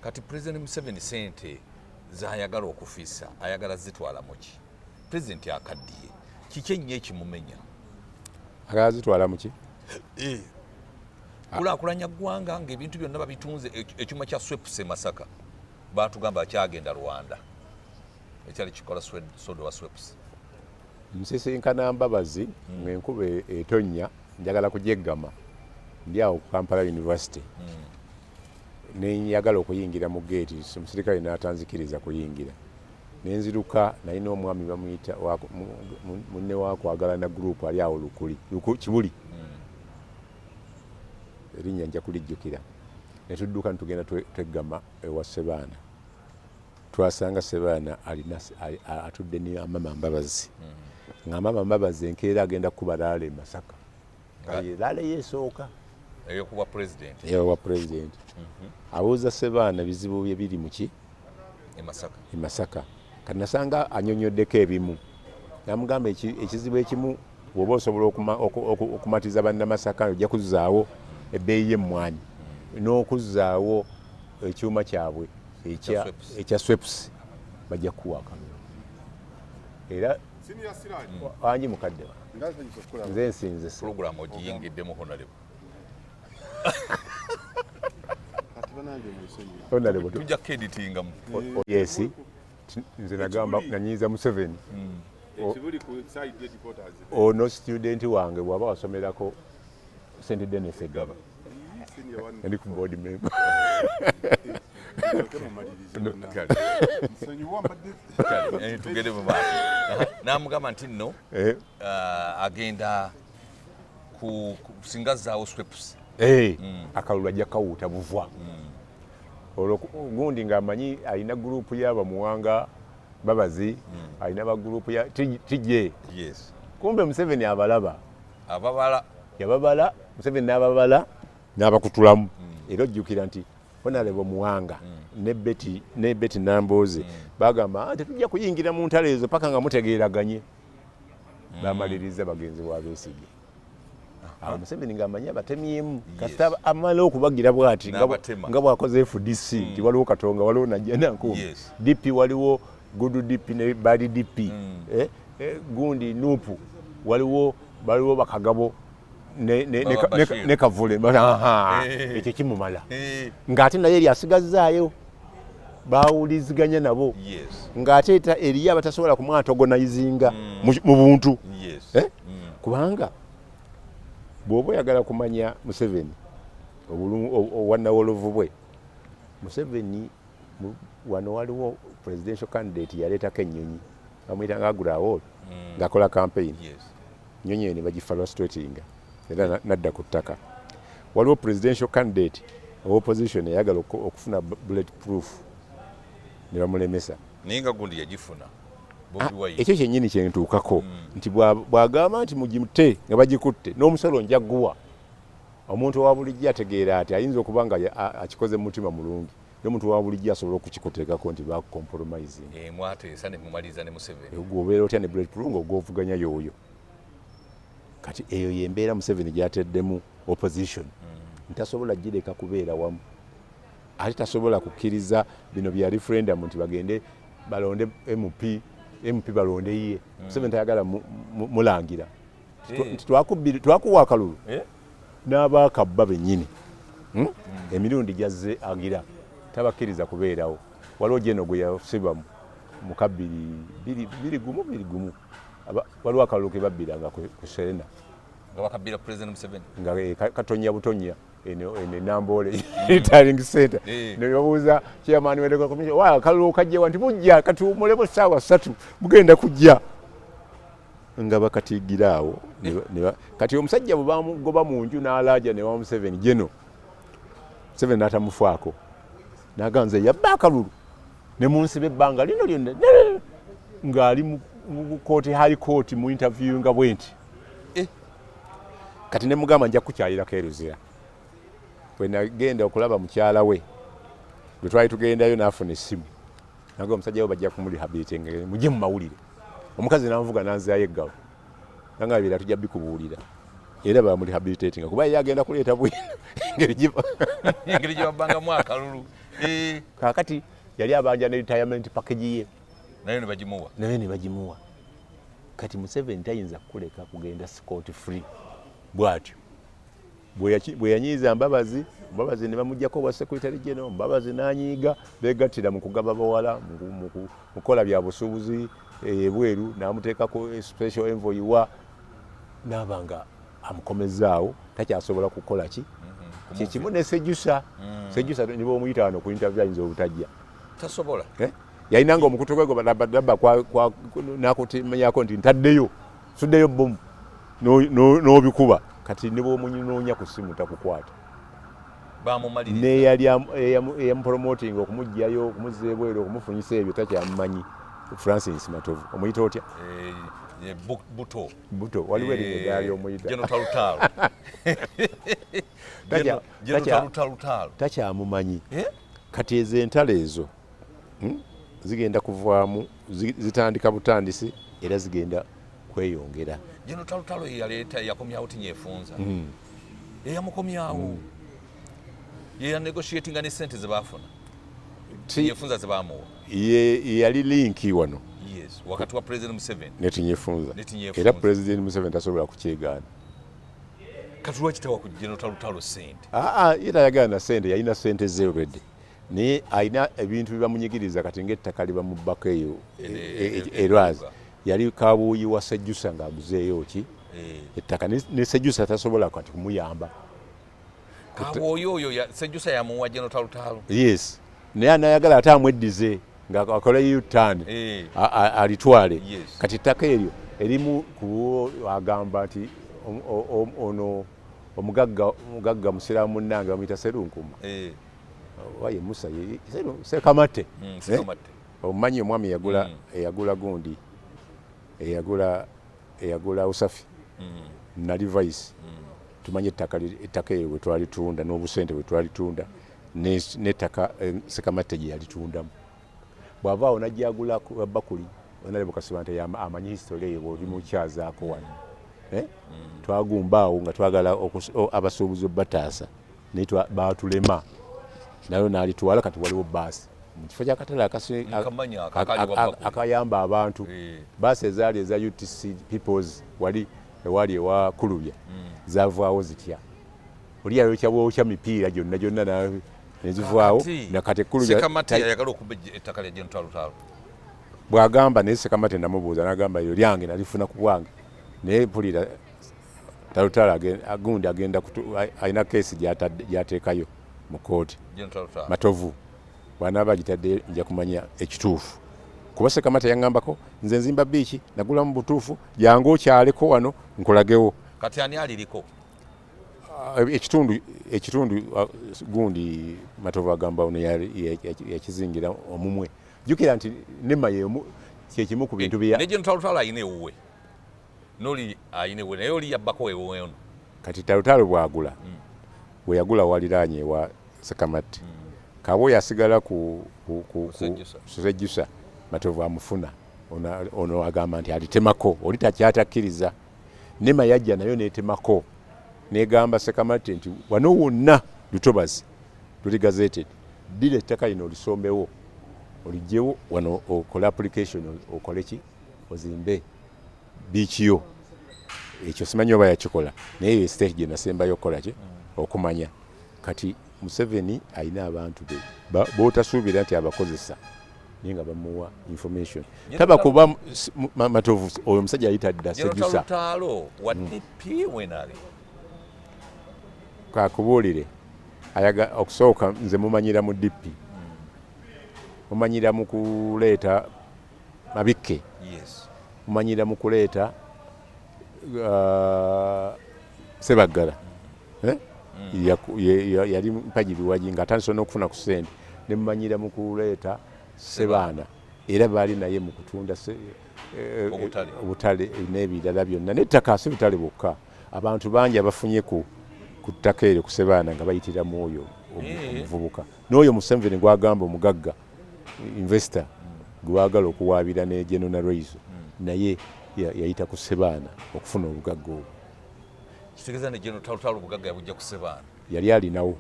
Kati President Museveni sente zayagala okufiisa ayagala zitwala muki? President akaddiye, kiki ennyo ekimumenya? Agala zitwala muki? Kulaakulanya ggwanga ng'ebintu byonna babitunze. Ekyuma kya Schweppes e Masaka batugamba akyagenda Rwanda, ekyali kikola soda wa Schweppes. Nsisinkana Mbabazi ng'enkuba etonnya, njagala kujeggama, ndi awo ku Kampala University, nenjagala okuyingira mu geeti, omusirikale n'atanzikiriza kuyingira, nenziruka. Nalina omwami bamuyita munne wakwagalana group ali awo Lukuli, Kibuli, erinnya nja kulijjukira. Netudduka netugenda tweggama ewa Sebaana. Twasanga Sebaana alina atudde ne Amama Mbabazi. Nga Amama Mbabazi enkeera agenda kukuba laala e Masaka. Laala ye esooka. Eyokuba president. Eyokuba president. Abuuza Sebaana bizibu bye biri mu ki? E Masaka. E Masaka. Kati nasanga anyonyoddeko ebimu. Namugamba ekizibu ekimu bw'oba osobola okumatiza bannamasaka ojja kuzzaawo ebbeeyi y'emmwanyi n'okuzzaawo ekyuma kyabwe ekya sweps bajja kukuwa akalulu. Era wangi mukadde nze nsinze program ogiyingiddemu honorable. Honorable tujja kueditinga mu. Yes. Nze nagamba nanyiiza Museveni. Ono student wange bw'aba wasomerako St. Denis Egaba. Ndi ku board member. Tugende mu maaso. N'amugamba nti nno agenda ku singa zaawo sweps. Akalulu ajja kawuuta buvwa. Olwo gundi ng'amanyi alina gurupu y'abamuwanga Mbabazi, alina ba gurupu ya TJ. Yes. Kumbe Museveni abalaba. Ababala. Yababala, Museveni n'ababala n'abakutulamu. Era ojjukira nti Honorable Muwanga ne Betty Nambooze bagamba tetujja kuyingira mu ntalo ezo paka nga mutegeeraganye. Bamaliriza bagenzi wa Besigye. Awo Museveni ng'amanyi abatemyemu. Kasita amala okubagira bw'ati nga bw'akoze FDC nti waliwo Katonga, waliwo Najjanankumbi. DP waliwo Good DP ne Bad DP. Gundi Nupu waliwo baliwo Bakagabo ne Kavule. Ekyo kimumala. Ng'ate naye eri asigazzaayo bawuliziganya nabo. Ng'ate eriyo abatasobola kumwantagonizinga mu buntu. Kubanga bw'oba oyagala kumanya Museveni obwannawolovu bwe, Museveni wano waliwo presidential candidate yaleetako ennyonyi bamuyita nga Agrawal ng'akola campaign. Ennyonyi eyo ne bagifrustratinga era nadda ku ttaka. Waliwo presidential candidate opposition eyagala okufuna bullet proof ne bamulemesa. Naye nga gundi yagifuna. Ekyo kyennyini kye ntuukako nti bw'agamba nti mugite nga bagikutte n'omusolo nja guwa. Omuntu owa bulijjo ategeera ati ayinza okuba nga akikoze mu mutima mulungi, n'omuntu owa bulijjo asobola okukikuteekako nti bakucompromising. Mwateesa ne mumaliza ne Museveni. Gw'obeera otya ne bullet proof ng'ogwovuganya y'oyo. Kati eyo y'embeera Museveni gy'ateddemu opposition. Ntasobola gireka kubeera wamu. Ate tasobola kukkiriza bino bya referendum nti bagende balonde MP, MP balonde ye. Museveni tayagala mulangira. Nti twakuwa akalulu n'abaakabba bennyini. Emirundi gyazze agira tabakkiriza kubeerawo. Waliwo Jeno gwe yasiba mu kabbiri biri gumu. Waliwo akalulu ke babbiranga ku Serena. Nga bakabbira President Museveni. Nga katonya butonya. Eno Namboole retiring center. Ne babuuza chairman wa Electoral Commission, wa akalulu kajja nti bujja katuwummulemu essaawa 3 bugenda kujja. Nga bakatiigira awo. Kati omusajja bwe bamugoba mu nju n'alaaja ne wa Museveni Jeno. Museveni n'atamufaako. N'agamba nze yabba akalulu. Ne munsiba ebbanga lino lyonna. Ng'ali mu kooti, high court mu interview nga bwe nti. Kati ne mugamba nja kukyalirako e Luzira. Bwe nagenda okulaba mukyala we, bwe twali tugendayo n'afuna essimu. Nagamba omusajja we bajja kumurehabilitatinga, mujje mu mawulire. Omukazi n'anvuga n'anzaayo eggalo. Nangamba ebirala tujja bikubuulira. Era bamurehabilitatinga kuba ye agenda kuleeta bwino engeri gye babbangamu akalulu. Kaakati yali abanja ne retirement package ye. Naye ne bagimuwa. Naye ne bagimuwa. Kati Museveni tayinza kukuleka kugenda scot free bw'atyo. Bwe yanyiiza Mbabazi, Mbabazi ne bamuggyako obwa secretary general, Mbabazi n'anyiiga, beegattira mu kugaba bawala, mu kukola bya busuubuzi ebweru, n'amuteekako special envoy wa, n'aba nga amukomezzaawo, takyasobola kukola ki? Kye kimu ne Sejusa. Sejusa ne bw'omuyita wano ku interview ayinza obutajja. Tasobola. Yalina nga omukutu gwe gwe n'akutimanyako nti ntaddeyo, suddeyo bbomu, n'obikuba. Kati ne bw'omunoonya ku ssimu takukwata. Neyali eyamupromotinga okumugjayo, okumuzza ebweru, okumufunyisa ebyo, takyamumanyi. Francis Matovu omuyita otya? Eh, Buto. Buto, waliwo erinnya eddala ly'omuyita. Takyamumanyi. Kati ezo entalo ezo zigenda kuvaamu, zitandika butandisi era zigenda kweyongera. General Talutalo yeyaleeta, yakomyawo Tinyefunza. Eyamukomyawo yeya negotiatinga ne sente zebafuna, Tinyefunza zebamuwa. Ye yali linki wano. Yes, wakati wa President Museveni ne Tinyefunza. Era President Museveni tasobola kukyegaana. Kati lwaki tawa ku General Talutalo sente? Aa, ye tayagala na sente, yalina sente ze already, naye alina ebintu byebamunyigiriza kati ng'ettaka libamubbako eyo erwazi. Yali kabuuyi wa Sejjusa ng'aguzeeyo ki ettaka, ne Sejjusa tasobola kati kumuyamba. Kabuuyi oyo Sejjusa yamuwa General Talutalo. Yes, naye anayagala ate amweddize ng'akola U-turn alitwale. Kati ettaka eryo erimu ku agamba nti ono omugagga musiraamu munnange bamuyita Serunkuma, oba ye Musa Sekamatte, omumanyi omwami eyagula eyagula gundi, eyagula Usafi. Nali vice, tumanyi ettaka eryo bwe twalitunda n'obusente bwe twalitunda n'ettaka Sekamatte gye yalitundamu. Bw'ava awo n'ajja agula bakuli onalebo Kasibante, amanyi history eyo bw'oli mukyazaako wano. Twagumba awo nga twagala abasuubuzi obbataasa, naye baatulema, nayo n'alitwala. Kati waliwo baasi mu kifo ky'akatale akayamba abantu. Baasi ezaali eza UTC Peoples wali ewali ewa Kulubya zavaawo zitya? Oli yayokya bwokya mipiira gyonna gyonna nezivaawo. Nakati Ekkulubya okuba ettaka lya General Talutalo. Bw'agamba, naye Sekamate namubuuza n'agamba eryo lyange, nalifuna ku bwange. Naye mpulira Talutalo gundi agenda, alina keesi gy'ateekayo mu kooti, Matovu. Bw'anaaba agitadde nja kumanya ekituufu, kuba Sekamate yaŋŋambako, nze nzimba biiki nagula mu butuufu, jangu okyaleko wano nkulagewo. Kati ani aliriko? Ekitundu gundi Matovu agamba ono yakizingira omumwe. Jjukira nti nema yemu kyekimu ku bintu bya ne General Talutalo ayina ewuwe, noli ayina ewuwe, naye oli yabbako ewuwe ono. Kati Talutalo bwagula, bwe yagula waliraanye ewa Sekamatte, kaba yasigala ku Sejjusa, Matovu amufuna. Ono agamba nti alitemako, oli takyatakkiriza. Nema yajja nayo netemako negamba Sekamatte nti wano wonna lutobazi luli gazetted, ddira ettaka lino olisombewo oligyewo wano, okole application, okole ki, ozimbe biikiyo. Ekyo simanyi oba yakikola, naye eyo state gye nasembayo okukola ki okumanya. Kati Museveni alina abantu be b'otasuubira nti abakozesa, naye nga bamuwa information. Taba kuba Matovu oyo omusajja yayita dda Sejusa. Kakubuulire, ayaga okusooka nze mumanyira mu DP, mumanyira mu kuleeta mabikke, mumanyira mu kuleeta Sebaggala. Yali mpagi biwagi ng'atandise n'okufuna ku ssente, ne mumanyira mu kuleeta Sebaana, era baali naye mu kutunda obutale n'ebirala byonna n'ettaka. Si butale bwokka, abantu bangi abafunye ku ttaka eryo ku Sebaana nga bayitira mu oyo omuvubuka n'oyo Museveni gwagamba omugagga investor gwe baagala okuwaabira ne General Nalweyiso, naye yayita ku Sebaana okufuna obugagga obwo. Kitegeeza ne General Talutalo obugagga yabujja ku Sebaana. Yali alinawo.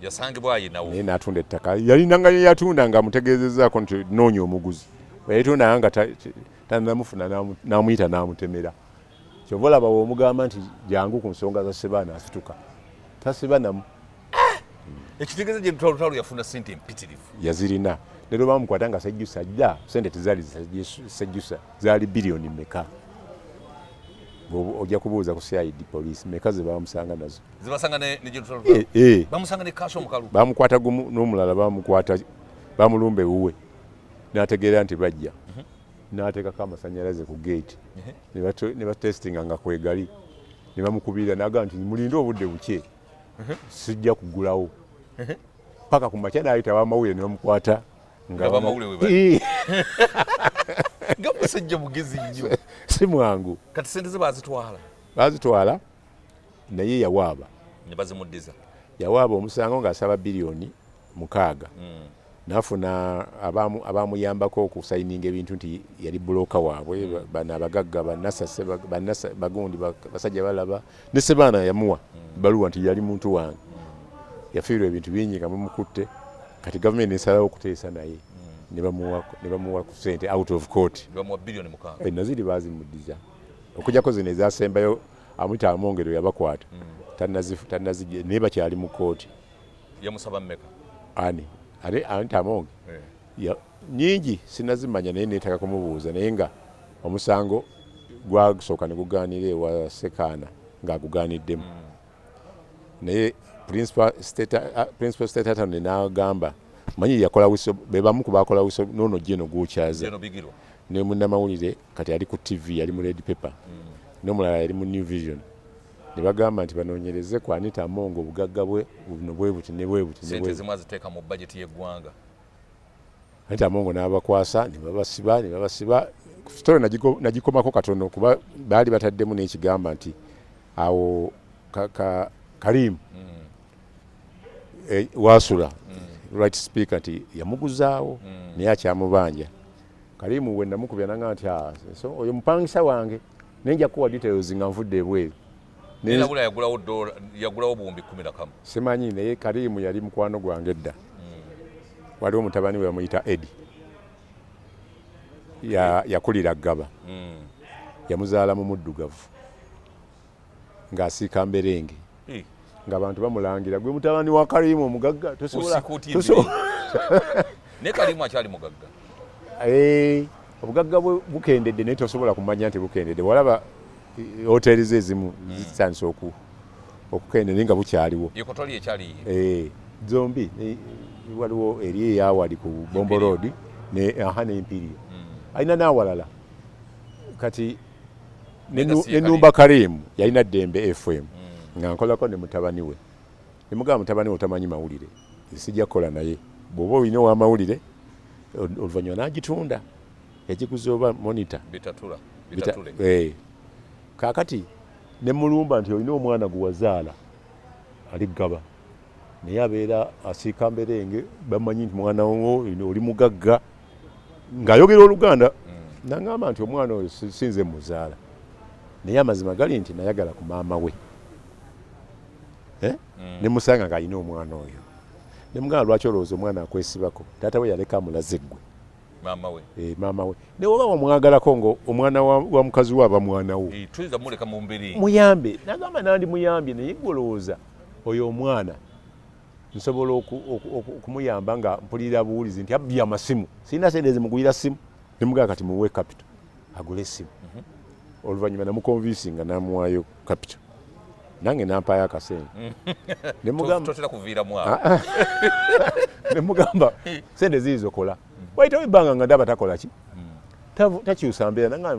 Yasangibwa ayinawo. Naye n'atunda ettaka yalinanga yatunda nga amutegeezezaako nti noonya omuguzi. Yalitunda nga tanamufuna, n'amuyita n'amutemera. Kyova olaba w'omugamba nti jangu ku nsonga za Sebaana, asituka tasiba namu. Ekitegeeza General Talutalo yafuna sente empitirivu. Yazirina. Lero bamukwata nga Sejjusa ajja, sente tezaali Sejjusa, zaali biliyoni mmeka? Ojja kubuuza ku CID police meka ze bamusanga nazo. Zebasanga ne General Bamusanga ne cash omukalu. Bamukwata gumu n'omulala bamukwata bamulumba ewuwe, n'ategeera nti bajja, n'ateekako amasanyalaze ku gate, ne batestinga nga kwegali, ne bamukubirira n'agamba nti mulinde obudde bukye, sijja kugulawo. Paka ku makya n'ayita abamawulire ne bamukwata. Nga bamawulire we bali. Nga musajja mugezi nnyo. Si mwangu. Kati sente ze baazitwala? Baazitwala naye yawaaba. Ne bazimuddiza. Yawaaba omusango ng'asaba 6 biliyoni. Nafuna abamuyambako okusayininga ebintu nti yali broker waabwe. Bano abagagga banasase banasa bagundi basajja balaba ne Sebaana yamuwa baluwa nti yali muntu wange. Yafiirwa ebintu bingi nga mumukutte. Kati gavumenti nesalawo okuteesa naye ne bamuwa ku sente out of court. Ne bamuwa 6 biliyoni. Naziri bazimuddiza okujjako zino ezasembayo Anita Among yabakwata. Tannazijja naye bakyali mu kooti. Yamusaba mmeka? Ani ate Anita Among? Eh. Nyingi sinazimanya naye neetaaga kumubuuza, naye nga omusango gwasooka ne gugaanira ewa Sekaana ng'agugaaniddemu. Naye principal state attorney n'agamba manyi yakola whistle, be bamu ku bakola whistle noono Geno gwokyaza. Geno Bigirwa. Ne munnamawulire kati ali ku TV yali mu Red Pepper, n'omulala yali mu New Vision, ne bagamba nti banoonyereze ku Anita Among, obugagga bwe buno bwe buti ne bwe buti ne sente bwe buti. Ezimu aziteeka mu bajeti y'eggwanga. Anita Among n'abakwasa ne babasiba ne babasiba. Story nagikomako katono kuba baali bataddemu n'ekigamba nti awo Karim wasula right speaker nti yamuguzaawo naye akyamubanja. Karimu we namukubya nanga nti, "Ah, so oyo mupangisa wange naye nja kuwa details nga nvudde ebweru." Naye nabula yagulawo dola, yagulawo 11,000. Simanyi, naye Karimu yali mukwano gwange edda. Waliwo mutabani we bamuyita Edi, yakulira Gaba. Yamuzaala mu muddugavu ng'asiika mberenge. Ng'abantu bamulangira, "Gwe mutabani wa Karimu omugagga, tosobola Osika otya Naye Karimu akyali mugagga? Eh, obugagga bwe bukendedde naye tosobola kumanya nti bukendedde. Walaba hoteri ze ezimu zitandise okukendera naye nga bukyaliwo. Ekotoli ekyali? Eh, zombi waliwo eri eyawali ku Bombo Road ne aha ne Imperial. Alina n'awalala kati. Naye si ye. Nenumba Karimu yalina Ddembe FM nga nkolako ne mutabani we, nemugamba, "Mutabani we otamanyi mawulire, sijja kukola naye bw'oba olina ow'amawulire." Oluvannyuma n'agitunda, yagiguza oba Monitor. Bitatula. Bitatule. Eh. Kaakati ne mulumba nti olina omwana gwe wazaala ali Ggaba naye abeera asiika mberenge, bamanyi nti mwana wo oli mugagga, ng'ayogera Oluganda. Nangamba nti omwana oyo sinze muzaala, naye amazima gali nti nayagala ku maama we. Eh? Ne musanga ng'alina omwana oyo, ne mugamba, "Lwaki olowooza omwana akwesibako? Taata we yaleka amulaze ggwe." Maama we. Eh, maama we ne woba wamwagalako nga omwana wa mukazi we aba mwana wo. Eh, tuyinza muleka mu mbeera eyo? Muyambe. Nagamba, "Nandi muyambye, naye gwe olowooza oyo omwana nsobola okumuyamba nga mpulira buwulizi nti abbye amasimu? Sirina sente zimugulira simu." Nemugamba, "Kati muwe capital agule esimu." Oluvannyuma namuconvincinga namuwaayo capital, nange nampayo akasente. Nemugamba Totera kuviiramu awo. Nemugamba, "Sente ziizo kola." Wayitawo ebbanga nga ndaba takola ki, takyusa mbeera. Nanga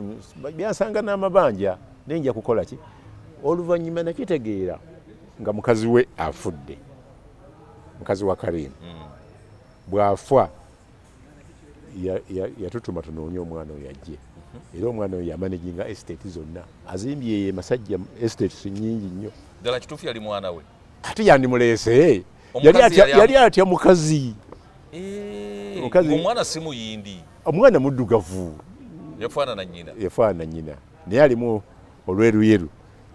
byansanga n'amabanja naye nja kukola ki? Oluvannyuma nakitegeera nga mukazi we afudde, mukazi wa Karimu. Bw'afa yatutuma tunoonye omwana oyo ajje, era omwana oyo yamanaginga estate zonna azimbye eyo Masajja, estates nyingi nnyo. Ddala kituufu yali mwana we? Ate yandimuleese. Omukazi Yali atya mukazi. Eh, Omukazi omwana si muyindi? Omwana muddugavu. Yafaanana nnyina. Yafaanana nnyina naye alimu olweruyeru,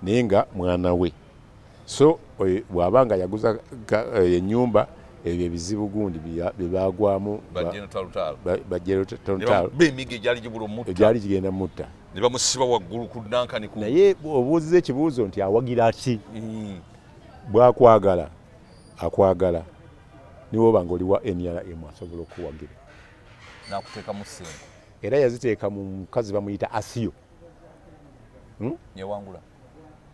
naye nga mwana we. So oyo bw'aba nga yaguza ennyumba, ebyo ebizibu gundi bye bagwamu. Bajeno talutalo. Bajero talutalo. Emigo egyali gibula omutta. Egyali gigenda mutta. Ne bamusiba waggulu ku nankani ku Naye obuuziza ekibuuzo nti awagira ki? Bwakwagala akwagala, niwoba nga oli wa NRM asobola okuwagira. Nakuteekamu ssente. Era yaziteeka mu mukazi bamuyita Asiyo. Yawangula.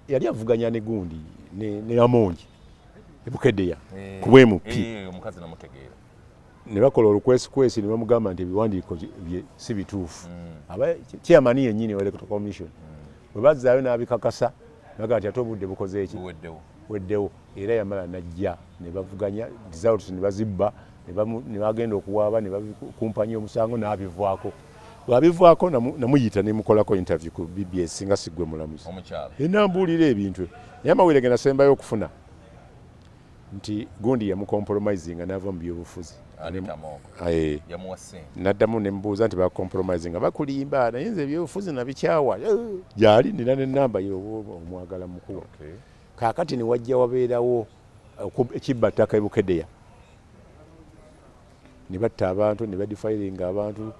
Yali avuganya ne gundi ne Amongi ebukedeya ku bwMP. Eh, omukazi namutegeera. Ne bakola olukwesikwesi ne bamugamba nti ebiwandiiko bye si bituufu. Aba chairman yennyini wa electoral commission bwe bazzaayo n'abikakasa, naga nti ate obudde bukoze eki? Buweddewo. Weddewo era yamala najja ne bavuganya results ne bazibba ne bagenda okuwaaba ne bakumpanya omusango n'abivaako. Bw'abivaako namuyita ne mukolako interview ku BBS nga siggwe mulamuzi. Enambuulira ebintu naye amawulire ge nasembayo okufuna nti gundi yamucompromisinga n'ava mu byobufuzi. Naddamu ne mubuuza nti bacompromisinga bakulimba naye nze ebyobufuzi nabikyawa. Gyali nina n'ennamba ye oba omwagala mukuwa. Kaakati ne wajja wabeerawo ekibba ttaka e Bukedea ne batta abantu ne badifiringa abantu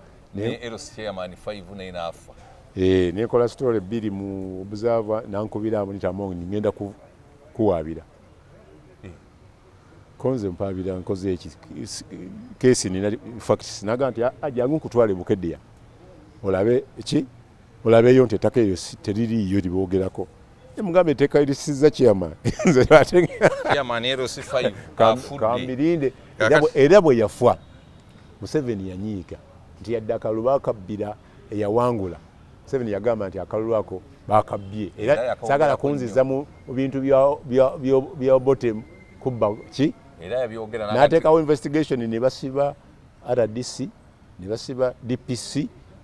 eh, nekola story bbiri mu Observer nankubira Anita Among ngenda kuwaabira eh. Konze mpaabira nkoze eki keesi nina facts naga nti ah, jangu nkutwale Bukedea olabe ki olabeyo nti ettaka eryo teririiyo liboogerako. Mugambe etteeka erisiza chairman nze ate chairman LC5 afudde kambirinde. Era bwe yafa Museveni yanyiiga nti yadde akalulu baakabbira eyawangula. Museveni yagamba nti akalulu ako baakabbye era saagala kunziza mu bintu bya Obote kubba ki n'ateekawo investigation ne basiba RDC ne basiba DPC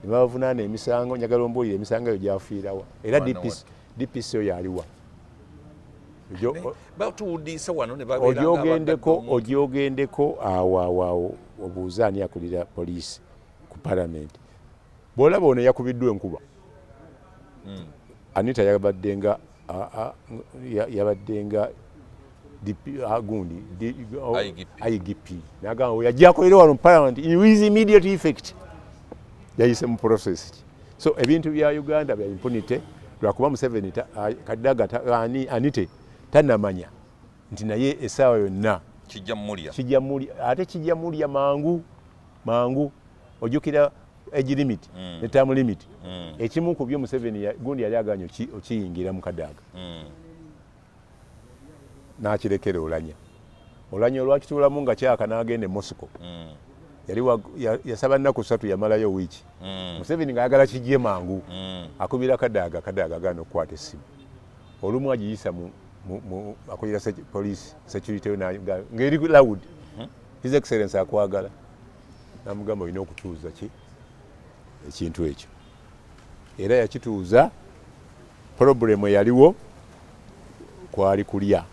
ne babavunaana emisango. Njagala ombuulire emisango eyo gyafiirawa era DPC, DPC oyo aliwa? Batuwudiisa wano ne babeera ogyogendeko awo awo awo obuuze ani akulira poliisi ku parliament. Bw'olaba ono yakubiddwa enkuba hmm. Anita yabadde nga gundi IGP nagamba yajja akolere wano mu parliament with immediate effect yayise mu process ki. So ebintu bya Uganda bya impunity lwakuba Museveni Kadaga Anite tanamanya nti naye essaawa yonna kijja mulya, kijja mulya ate kijja mulya mangu mangu. Ojjukira age limit mm. ne term limit mm. Ekimu ku byo Museveni gundi yali aganye okiyingira mu Kadaga mm. N'akirekera Olanya. Olanya olwakituulamu nga kyaka n'agenda e Moscow mm. Yali yasaba nnaku ssatu yamalayo wiiki mm. Museveni ng'ayagala kijje mangu mm. Akubira Kadaga, Kadaga agaana okukwata essimu. Olumu agiyisa mu akulira police security ng'eri loud mm -hmm. His Excellency akwagala namugamba olina okutuuza ki ekintu ekyo era yakituuza. Problemu eyaliwo kwali kulya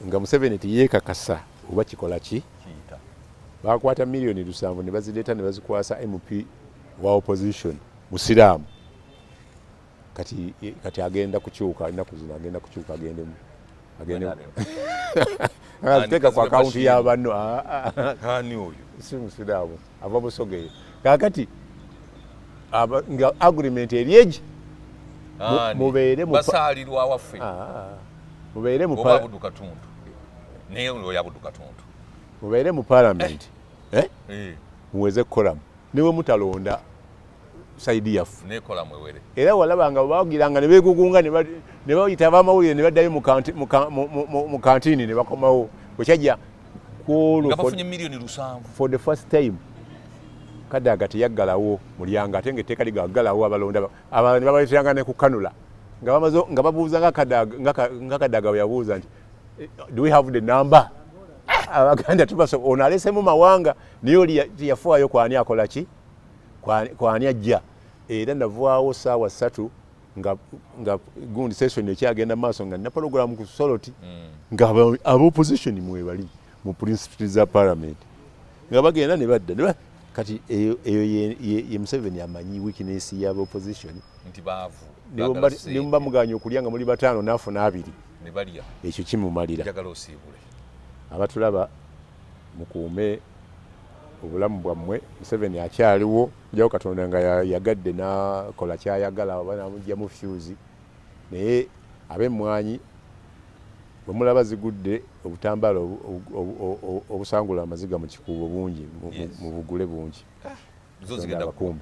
nga Museveni teyeekakasa oba kikola ki. Bakwata 7 miliyoni ne bazireeta ne bazikwasa MP wa opposition musiraamu. Kati, kati agenda kukyuka ennaku zino, agenda kukyuka agendemu aziteeka ku akawunti ya banno. Ah, ah. Ani oyo? Si musiraamu, ava Busogeyo. Kakati nga agreement eri egi mubeere basaalirwa waffe. Ah, mubeere mu Abudu Katuntu, naye oyo Abudu Katuntu. Mubeere mu parliament eh? Eh. Muweze kukolamu niwe mutalonda side yaffe. Nekola mwewere. Era walaba nga bagiranga ne beegugunga ne bayita abamawulire ne baddayo mu kantini ne bakomawo bwekyajja nga bafunye 7 miliyoni. For the first time Kadaga teyaggalawo mulyango ate nga etteeka ligaggalawo abalonda abalala ne babaleeteranga ne kukanula nga bamaze nga babuuza nga Kadaga bwe yabuuza nti eh, do we have the number. Abaganda tubaso ono alesemu mawanga naye oli teyafaayo kwani akola ki kwani ajja. Era navaawo saawa 3 nga gundi session ekyagenda maaso nga nina program ku Soroti nga aba opposition mwebali mu principles za parliament nga bagenda ne badda kati eyo ye Museveni amanyi weakness y'aba opposition. Nti baavu. Ne muba muganye okulya nga muli bataano n'afuna abiri. Ne balya. Ekyo kimumalira. Njagala osiibule. Abatulaba mukuume obulamu bwammwe. Museveni akyaliwo jawo Katonda nga yagadde n'akola kyayagala oba namugyamu fuse naye ab'emmwanyi bwe mulaba zigudde obutambaala obusangula amaziga mu kikuubo bungi mu bugule bungi. Zo zigenda abakuumi.